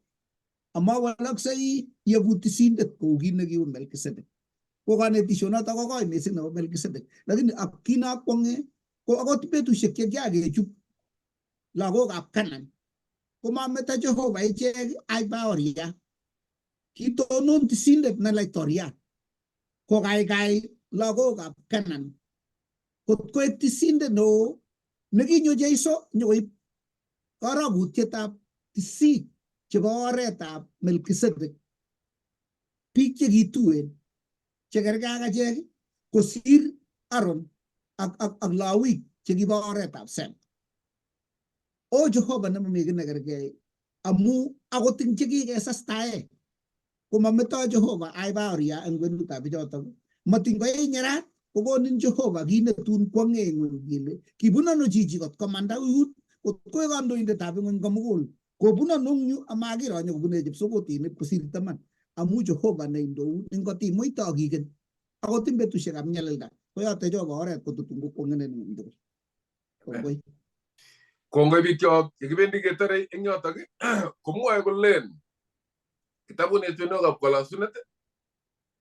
amawalaksei yeku tisindet kou kit nekiu Melkisedek. Ko kanetishonoto ko koi mising nebo Melkisedek. Lakini ak kit nokwong'e ko akot betusiek chekiakechup lagokab Canaan komameto Jehova ichek aibaoria. Kitonon tisindet ne laitoriat kokaikai lagokab Canaan kot koek tisindet neo nekinyo Jeiso nyokoib karokutietab tisik chebo oretab Melkisedek. Biik chekituen chekerkei ak achek Kosir Aaron ak Lawik chekibo oretab Sem. O Jehova nemomi kiy nekerkei amu akot ing chekikesastae komameto Jehova ai baoria eng kwenutab bichotok matiny koyai nyerat kokonin Jehova kit netun kwonge eng ngweny kele kibun ano chichi kot komanda uyut kot koek kandoindetab ingweny komugul kobun ano eng yu amakiro nyokobune chepsokotinik kosir taman amu Jehova neindou eng kotimuito kiken akot eng betusiekab nyalilda koyote Jehova oret kotutun kokwongenen ngweny tugul. Kongoi.
Kongoi bikyok, yekibendi ketore eng yotok komwoe kolen kitabut ne tienwogikab kolosunet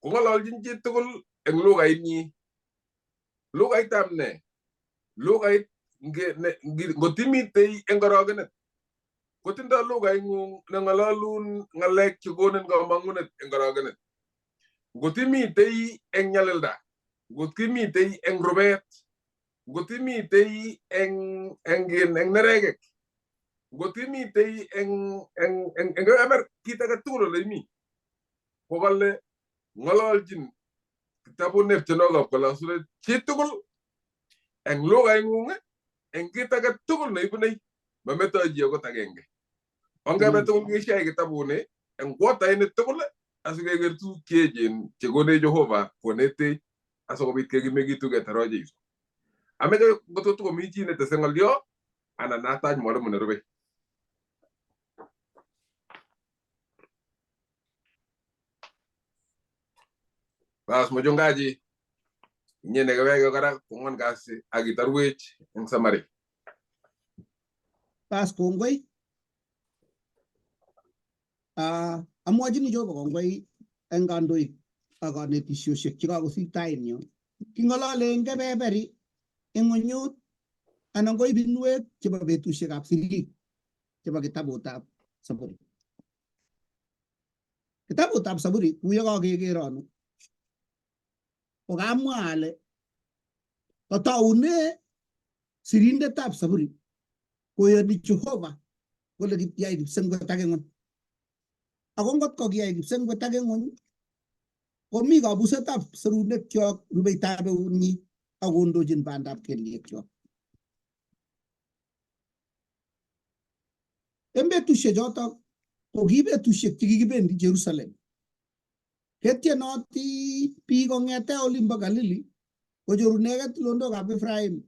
kong'ololjin chitugul eng lugainyi. Lugaitab ne? Lugait ngot imitei eng korogenet kotindoi lugaing'ung neng'ololun ng'alek chekonin komong'unet eng korogenet. Ngot imitei eng nyalilda, ngot imitei eng rubet, ngot imitei eng neregek, ngot imitei eng kebeber kit age tugul ole imi, kokale ng'ololjin kitabut neb tienwogikab kolosunet chitugul eng lugaing'ung eng kit age tugul neibunei, mametoi chi akot agenge. Ongebe tugul kishai kitabuni eng kwataini tugul asikeker tuguk cheechen chekonech Jehova konetech asikobit kekimekitu ketaro Jeiso. Ameche ngot ko tokomi chi netese ng'olyo anan atach mwalimu nerubei. Bas mchungaji, inye nekeweke kora kong'wan kasi ak itarwech eng summary.
Bas kongoi. Amwachini Jehova kongoi eng kandoik ak kanetisiosiek chekakosir tain yo. King'olole eng kebeberi eng ng'unyut anan ko ibinwek chebo betusiekab sirik chebo kitabutab Saburi. Kitabutab Saburi kuyo kakekeronu ko kamwa ale kotoune sirindetab Saburi koyoni Jehova kole kiyai kipsengwet ake ng'ony. Ako ngot ko kiyai kipsengwet ake ng'ony komi kabusetab serunekyok rubeitab eunyi ak kondochin bandab kelyekyok. En betusiek chotok ko ki betusiek chekikibendi Jerusalem. Ketyenoti biik kong'ete olimbo Galili kochorunegei tulondokab Ephraim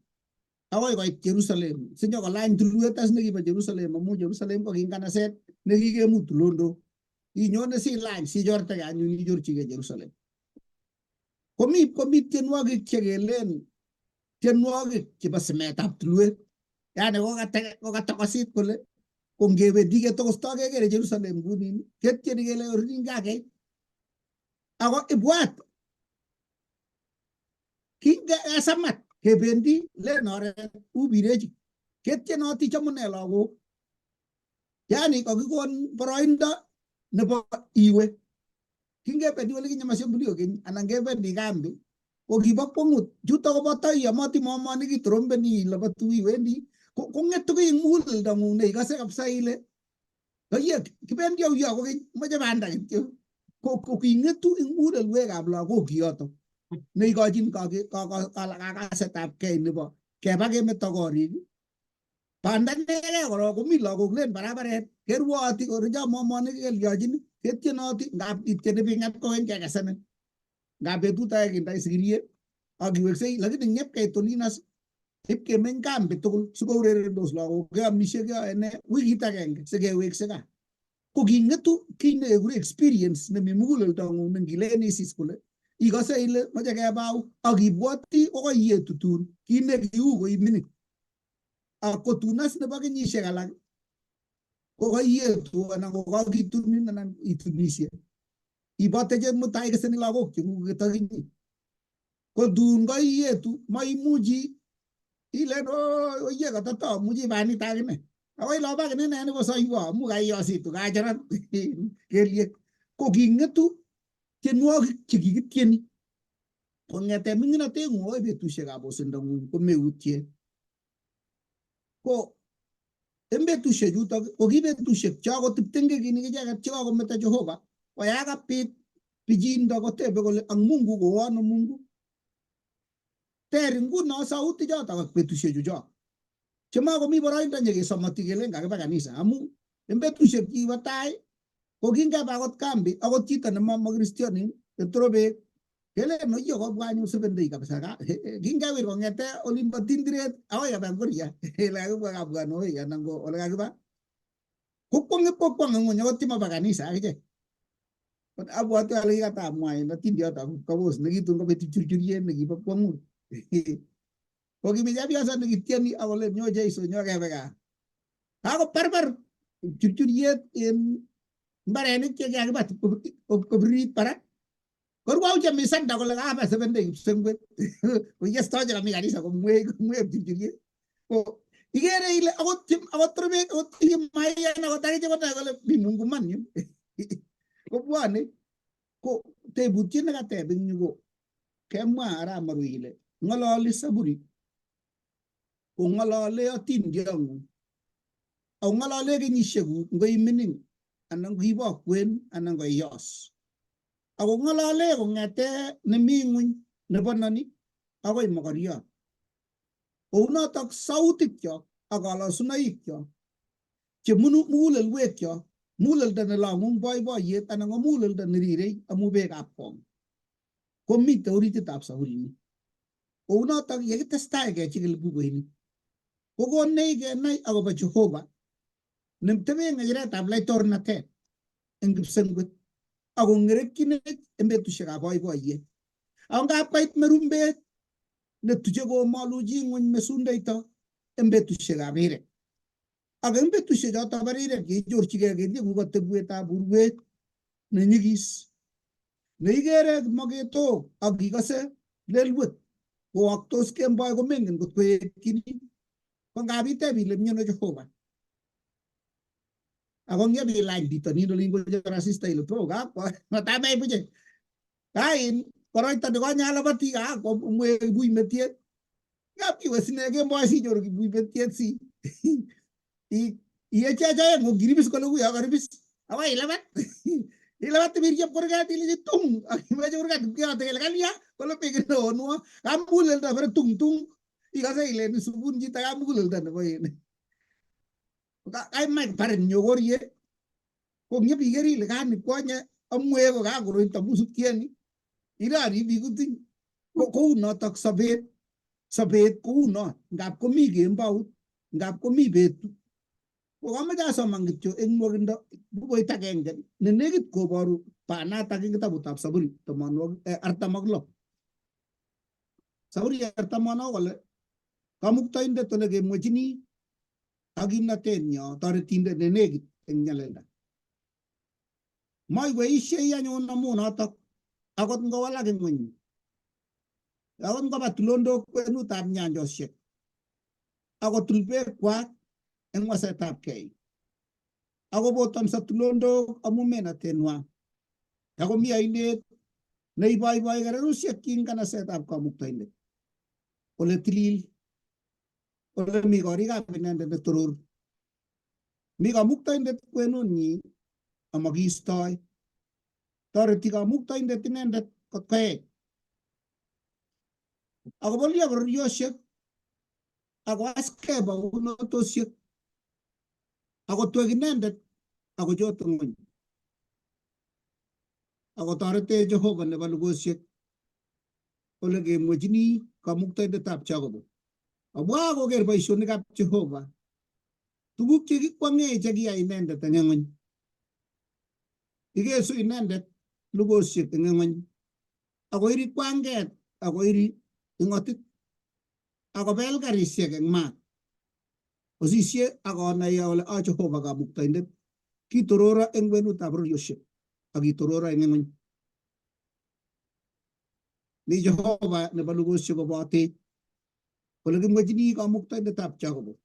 akoi koit Jerusalem sinyokolany tulwet as nekibo Jerusalem amu Jerusalem ko kinganaset nekikemut tulondok. Inyone silany sichortegei anyun ichorchigei Jerusalem. Komi tienwogik chekelen tienwogik chebo simetab tulwet. Yani kokatokosit kole ko ngewendi ketokosto kekere Jerusalem ngunin ketieni kele orinin kakeit. Ako ibwat kingesamat kebendi len oret ubirechi ketyenoti chomune lagok. Yani kakikon boroindo nebo iwe. Kingebendi ole kinye mashambulio keny anan kebendi kambi ko kibo kwongut chuto koboto iyomoti momonik itrombeni ilobatu iwendi kong'etu kiy eng muguleldong'ung neikose kabisa ile oye kibendi auyo kokeny moche banda kityo ko king'etu eng mugulelwekab lagok kiyoto neikochin kakasetab kei nebo keba kemeto korik banda inegei korok komi lagok len barabaret kerwooti korecho momonik kelyochin ketyenoti ngap ityeni bingat kokeny kekesenin ngap betut age kindai sikiriet ak iweksei lakini ngep keit olin as ipkemeny kambi tugul sikourerendos lagok keomishe keyoe ne wikit agenge sikewekse gaa ko king'etu kiy nekekure experience nemi muguleldong'ung nengilen isis kole ikose ile moche kebau ak ibwoti kokoiyetu tun kit nekiu koimining ak kotunas nebo kenyisiek alak kokoiyetu anan kokakitunin anan itunishe ibote che mutai keseni lagok chekuk ketokinyi ko tun koiyetu maimuchi ilen oye katatamuchi banit akine akoi loba akine ne kosoiwo amu kaiyositu kacharat kelyek ko king'etu tienwogik chekikityeni kong'ete ming'inoteng'ung akoi betusiekab osindong'ung komeutie ko en betusiek chutok ko ki betusiek che akot kiptengekinik icheket chekakometo Jehova ko ya kapit pichiindo kotebe kole ang Mungu kowo ano Mungu? Ter nguno sauti chotok ak betusiechu chok chemakomi boroindo nyekesomoti kelen kakiba kanisa amu en betusiek kibo tai ko kingebe akot kambi akot chito nemamo kristianin netoro beek kelen oiyo kobwa anyun Seventh Day kabisa kingewir kong'ete olimbo Tindiret akoi Kapenguria ele kakibwa Kapkano anan ko ole kakiba kokwong ipkokwong ng'weny akot chemobo kanisa akichek. Abwati ale kikatamwa en otindiot ab Kipkabos nekitun kobet kipchurchuriet nekibo kwong'ut. Ko kimi chepyoso nekitieni akole nyo Jeiso nyo kebe gaa. Kakobarbar kipchurchuriet en mbarenik chekakibat kobirit barak. Korwau chemisanda kole kaba Seventh Day kipsengwet. Koyesto chekami kanisa komwei komwei kipchurchuriet. Ko ikere ile akot akot torobek akot maiyan akot akichek konai kole mi Mungu man yu. Kobwone ko tebutiet nekateb eng yu ko kemwa arap Marui ile ng'ololi Saburi ko ng'olole otindiong'ung ako ng'olole kenyisiekuk ngo imining anan ko kwen anan ko iyos. Ako ng'olole kong'ete nemi ng'weny nebo noni akoi mokoriot. Kounotok sautikyok ak kalasunoikyok chemunu mugulelwekyok muguleldo nelong'u boiboiyet anan ko muguleldo nerirei amu beekab kong komite orititab saburini. Kounotok yekitestai kechikil bukuini kokonech kenai akobo Jehova neteben ng'echeretab laitornatet eng kipsengwet ako ng'erekyinech eng betusiekab boiboiyet. Ako ngap koit merumbet netuche komoluchi ng'weny mesundeito eng betusiekab rirek. Ak eng betusiek choto bo rirek yeichorchigei kelyekuk atebwetab urwet nenyigis neikere maketok ak ikose lelwet kowoktos kemboi komengen ngot koetyini ko ngap iteb ile miano Jehova. Ako ngebilany bitonin olin kochor asista ile to kakwa matamei buche kain koroito nekonye alabati kakomwe kibuimetiet ngap kiwe sine kemboi sinyoru kibuimetiet si iyeche aeng ko kiribis kole uyo karibis akoi ilabat ilabat ibir chepkurget ilechi tung ak imeche kurgat keyote kele kalya kole pekinonwo kamuguleldo bore tung tung ikose ile nisubun chito kamuguleldo nebo in kaimach barin nyokorie ko ngepiker ile kani kwonye amwe ko kakoroito musutieni irori bikutin kou notok sobet sobet kou no ngap komi kembout ngap komi betut ko kamoche asoman kityo eng nwokindo bukuit agenge ne nekit koboru banatak eng kitabutab Saburi 46. Saburi 46 kole kamuktaindet ole kemwechini ak kimnatenyo toretindet ne nekit eng nyalilda. Maiweishei anyun amu notok akot ngowalak ing'weny akot ngoba tulondok kwenutab nyanjosiek akotul beekwak eng wasetab kei akobotanso tulondok amu menatenwa ako mi ainet neiboiboi kererusiekyi eng kanasetab kamuktaindet ole tilil ole mi korikab inendet netoror mi kamuktaindet kwenunyi amakiistoi toreti kamuktaindet inendet kot koech akobolyo bororiosiek akoaskei baunotosiek akotwek inendet akochot ng'weny akotoretech Jehova nebo lugosiek ole kemwechini kamuktaindetab Jacobo. Obwa koker boisionikab Jehova tuguk chekikwong'e chekiyai inendet eng ng'weny. Ikesu inendet lugosiek eng ng'weny akoiri kwanget akoiri ing'otit akobel karisiek eng maat. Osisie akonai ale a Jehova kamuktaindet kitororo eng kwenutab bororiosiek ak kitororo eng ng'weny. Mi Jehova nebo lugosiek kobotech ole kimwechini kamuktaindetab Jacobo.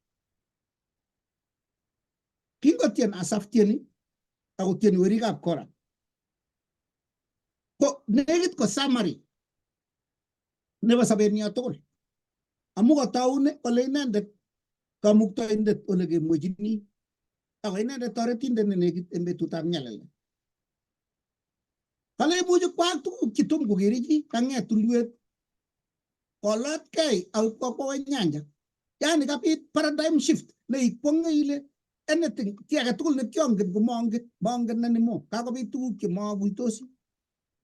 Kingotien Asaf tieni akotieni werikab Kora ko nekit ko summary nebo sobenyo tugul amu kataune kole inendet kamuktaindet ole kemwechini ako inendet toretindet ne nekit eng betutab nyalilda. Kale imuchi kwaak tuguk chetom kokere chi kang'et tulwet Kolatkei ak ipkokwo nyanja. Yani kapit paradigm shift ne ikwonge ile anything ki age tugul ne kiongen komongen, mongen anymore. Kakobit tuguk chemakuitosi.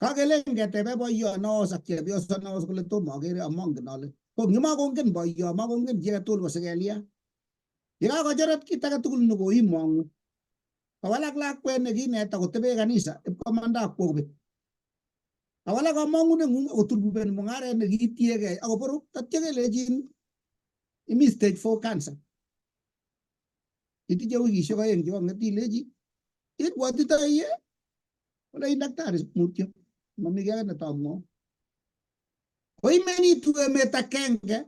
Kakelen ketebe boiyon nowos ak chepyoso nowos kole tomo akere amongen ale. Ko ngimakongen boiyon, makongen chi age tugul kosikelia. Yekakochorot kit age tugul nekoimongu. Kawalak lakwet nekineta kotebe kanisa, ipkomanda akwo kobet. Kawalak kamong'uneng'ung akoturbuben mung'aret nekitiegei akoborok tatya kelechin imi stage 4 cancer. Itinye wikishek 2 chekong'et ilechi ibwotitoi iye kolein daktari mutyo mami kiy age netomwoun. Koimenitu emet akenge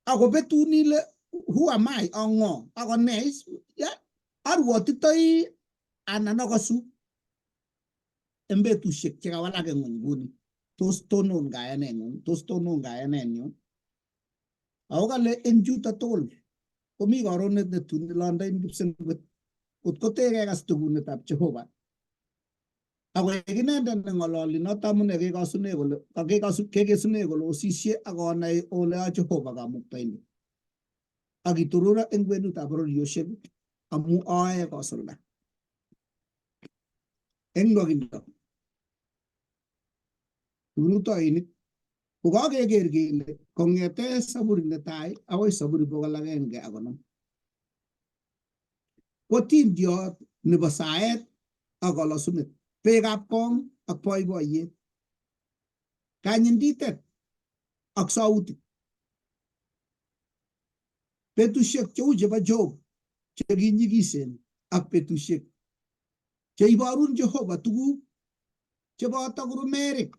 akobetun ile who am I ang'o ako ne is arwotitoi anan akosu en betusiek chekawalak en ng'wony nguni. Tos tonon kayaneng'ung, tos tonon kayanenyun. Ako kale en chuto tugul komi karonet netun nelondoin kipsengwet kot ko tekekas tugunetab Jehova. Akoek inendet neng'ololi noto amune kekosune kole kekesune kole osisie ak onai ole a Jehova kamuktaindet. Ak itororo eng kwenutab bororiosiek amu ae kosulda. Eng nwokindo kiprutoinik kokakeker kele kong'ete Saburi netai akoi Saburi 150 ko tindiot nebo saet ak kolosunet, beekab kong ak boiboiyet, kanyinditet ak sautik. Betusiek cheu chebo Job chekinyikisen ak betusiek cheiborun Jehova tuguk cheboto kurumerik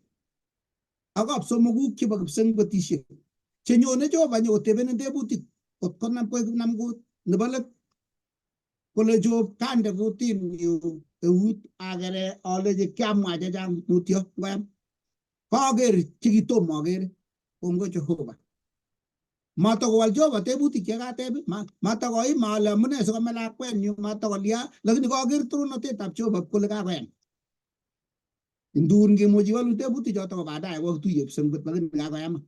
ak kapsomokuk chebo kipsengwetisiek chenyone Jehova nyokotebenin tebutik kot konam koik namkut nebo let kole Job kande kutinyu eut akere alechi kiamwa chechang mutyo ngoyam kaker chekitomo akere kongoi Jehova. Matokowal Jehova tebutik chekateb, matakoima ale amune sikome lakwenyu, matakolia, lakini kaker toronotetab Jehova kole kakoyam. Ndun kimuchi iwalu tebutik choto ko baadaye kokituye kipsengwet lakini kakoyam.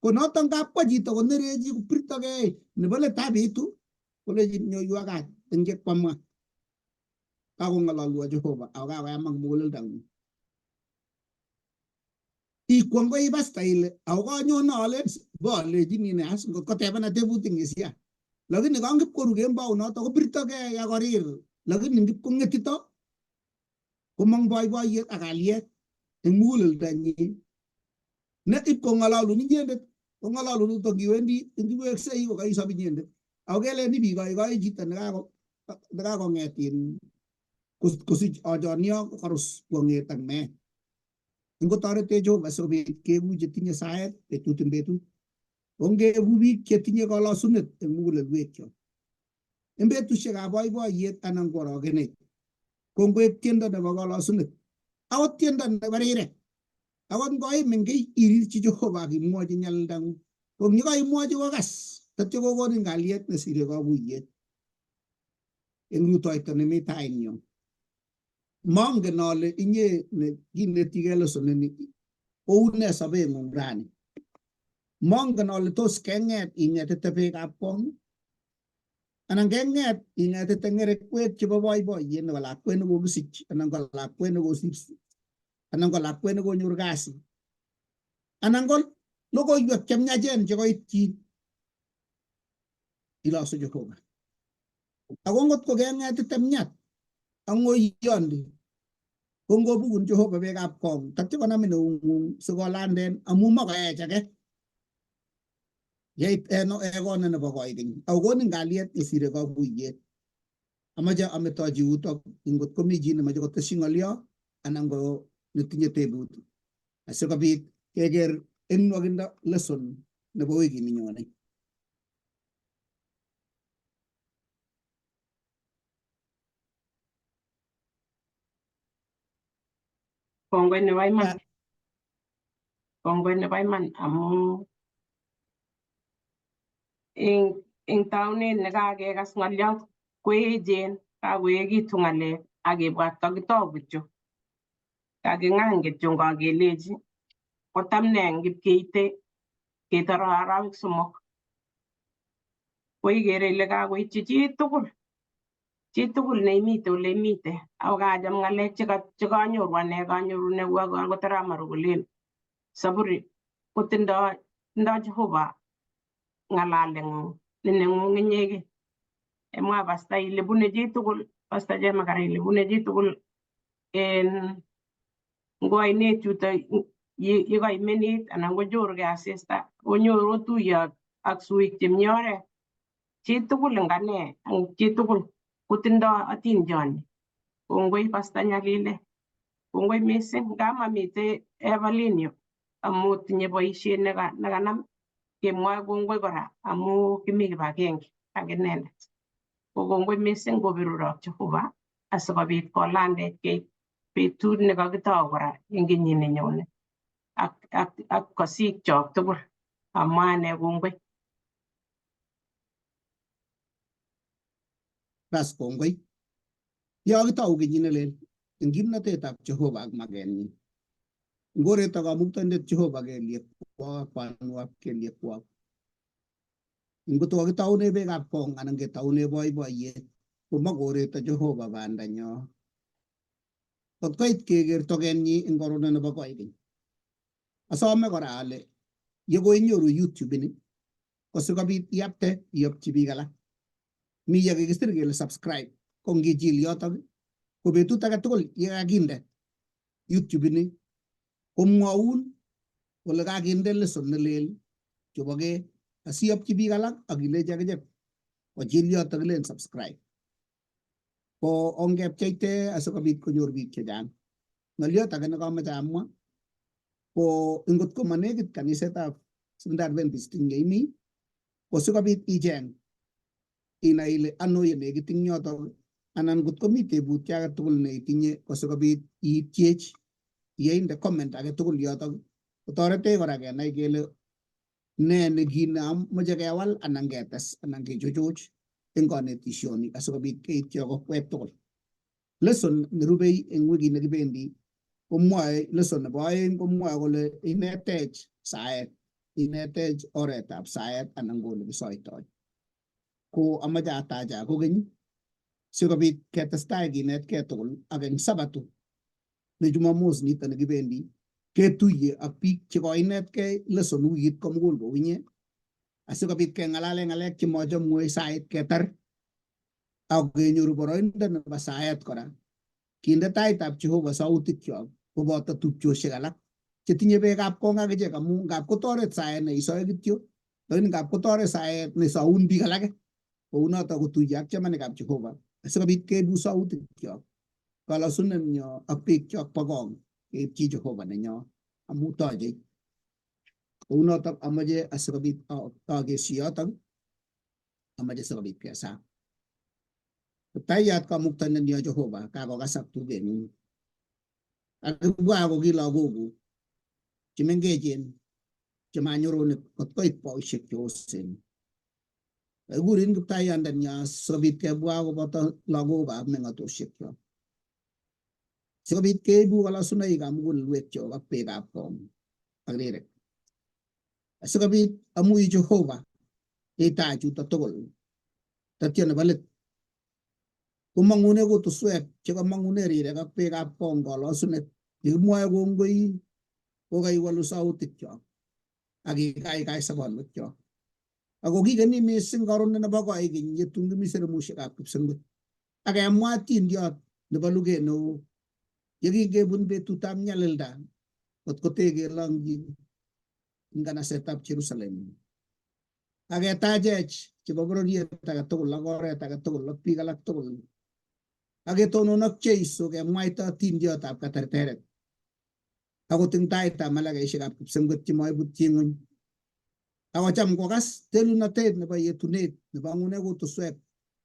Ko noton kapkwa chito konerechi kopirtokei nebo let abitu kolechin nyoiwa kat eng chekwamwa. Kakong'ololwo Jehova ako kakoyamak muguleldang'ung. Ikwong ko ipasta ile ako kanyone alen bolechini ne as ngot kotebena tebutik ngisia. Lakini kangipkoru kembou noto kopirtokei ak korir lakini ngipkong'etito komong boiboiyet ak kalyet eng muguleldanyin. Ne ipkong'ololun inyendet kong'ololun to ngiwendi ngiweksei ko kaisob inyendet. Ako kelen ibikoikoi chito nekakong'et kosich ojonyo korus kwong'et ak meet. Ingotoretech Jehova sikobit keku chetinye saet betut eng betut. Ongeku biik chetinye kolosunet eng mugulelwekyok. Eng betusiekab boiboiyet anan ko orogenet. Kongoek tiendo nebo kolosunet. Akot tiendo nebo rirek. Akot ngoimin kiy irirchi Jehova ak imwochi nyalildang'ung. Ko ngikoimwochi kokas tatyo kokonin kalyet nesire kaguiyet eng rutoito nemi tainyo. Mongen ale inye ne kinetigei lesson ini koune sobeng'ung rani. Mongen ale tos keng'et ing'etite beekab kong anan keng'et ing'etite ng'erekwek chebo boiboiyet nebo lakwet nekokisich anan ko lakwet nekosir anan ko lakwet nekonyor kasi anan ko logoiwek chemiachen chekoityin ilosu Jehova. Ako ngot ko keng'etite miat ak ng'oiyondi ko ngobukun Jehova beekab kong tatyo konamin eung'ung sikolanden amu makoech age. Yeit ekone nebo koikeny ako konin kalyet nesire kaguiyet. Amache ametochi yutok ngot komi chi nemoche kotesyi ng'olyo anan ko netinye tebut asikobit keker eng nwokindo lesson nebo wikini nyone.
Kongoi nebo iman. Kongoi nebo iman amu eng taunet nekakekas ng'olyot koechen kakoekitu ng'alek ak kebwat kakitou kityo. Kaking'any kityo ngakelechi Kotam ne eng kipkeite ketore arawek 3 ko ikere ile kakoityi chitugul chitugul neimite ole imite ako kacham ng'alek chekanyoru ane kanyoru akot Arap kolen Saburi kotindoi tindoi Jehova ng'alaleng'ung ne neng'ung inyegei. Emwa pasta ile bune chitugul, Pasta Chemakara ile bune chitugul en ngo oinet yuto yekaimenit anan kochorgei asista konyoru otuiye ak suik chemi oret. Chitugul eng ane chitugul kotindoi atindioni. Kongoi Pasta Nyalile, kongoi mising nga mamitei Evelyn yu amu tinye boisiet nekanam kemwoe kongoi kora amu kimi kibagenge ak inendet. Ko kongoi mising koberurok Jehova asikobit kolandech keit betut nekakitou kora eng kenyit nenyone ak kosiikchok tugul. Amwa ane kongoi.
Bas kongoi. Yo kitou kenyit nelel eng kimnatetab Jehova ak makenyin. Ngoreto kamuktaindet Jehova kelyekwak kwanwak kelyekwak. Ngot kokakitaune beekab kong anan ketaune boiboiyet komakoreto Jehova bandanyo. Kot koit keker tokenyi eng korona nebo koikeny. Asome kora ale yekoinyoru YouTube ini ko sikobit iyapte iyokchi biik alak. Mi yekikisir kele subscribe ko ngichil yotok ko betut age tugul yekakinde YouTube ini komwoun kole kakinde lesson nelel chobokee asiyopchi biik alak ak ilechi akichek kochil yotok kilen subscribe. Ko ongepcheite asikobit konyor biik chechang. Ng'oliot age nekamoche amwa ko ngot ko manekit kanisetab Seventh Adventist eng yeimi ko sikobit icheng inai ile ano yenekit eng yotok anan ngot komi tebutyo age tugul neitinye ko sikobit iityech yeinde comment age tugul yotok kotoretech kora kenai kele ne nekimache kewal anan ketes anan kechuchuch eng konetishoni asikobit keityo kokwek tugul. Lesson nerubei eng wikit nekibendi komwoe lesson nebo 2 komwoe kole inetech saet, inetech oretab saet anan ko olekisoitoi. Ko amache atacha kokeny sikobit ketestai kinetkei tugul ak eng Sabato ne Jumamos nito nekibendi ketuiye ak biik chekoinetkei lesson wikit komugul kou inye asikobit keng'alale ng'alek chemochomwech sait ketar ak kenyoru boroindo nebo saet kora kinde taitab Jehova sautikyok koboto tupchosiek alak chetinye beekab kong akichek amu ngap kotoret saet neisoe kityo lakini ngap kotoret saet nesoun biik alake kounoto kotuiye ak chamanikab Jehova asikobit keibu sautikyok kalosunenyo ak biikchok bo kong keipchi Jehova nenyo amu tochei. Kounotok amache asikobit akeshi yotok amache sikobit kesaa. Kiptayat kamuktaindenyo Jehova kakokasak tugengung. Kakibwa ko ki lagokuk chemengechen chemanyoronik kot koit boisiek cheosen. Kakikurin kiptayondenyo sikobit kebwa koboto lagokab meng'atosiekyok. Sikobit keibu kalasunoikab mugulelwekyok ak beekab kong ak rirek. Asikobit amu i Jehova itach chuto tugul tatyo nebo let komang'une kutuswek chekamang'une rirek ak beekab kong kalosunet yekimwoe kongoi kokaiwalu sautikyok ak ikaikai sobonwekyok. Ako kikeni mising karon nebo koikeny yetun kimi seremusiekab kipsengwet ak kemwa atindiot nebo luget neo yekikebun betutab nyalilda kot kotekelongyi nganasetab Jerusalem. Ak ketachech chebo bororiet age tugul ak oret age tugul ak biik alak tugul. Ak ketonon ak Jeiso kemwaita atindiotab katerteret. Akot eng taitab malakaisiekab kipsengwet chemoibutyi ng'ony. Akocham kokas telunotet nebo yetunet nebo ng'une kutuswek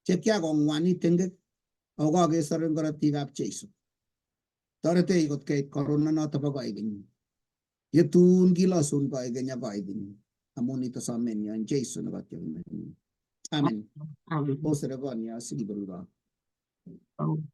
che kiakong'wanit tengek ako kakesor eng korotikab Jeiso. Toretech kot keit korona noto bo koikeny. Yetun kilosun koikeny ak koikeny. Amun nito somenyo en Jeiso nebo Amen.
Amen.
Osere konyo sikiberurok.
Amen.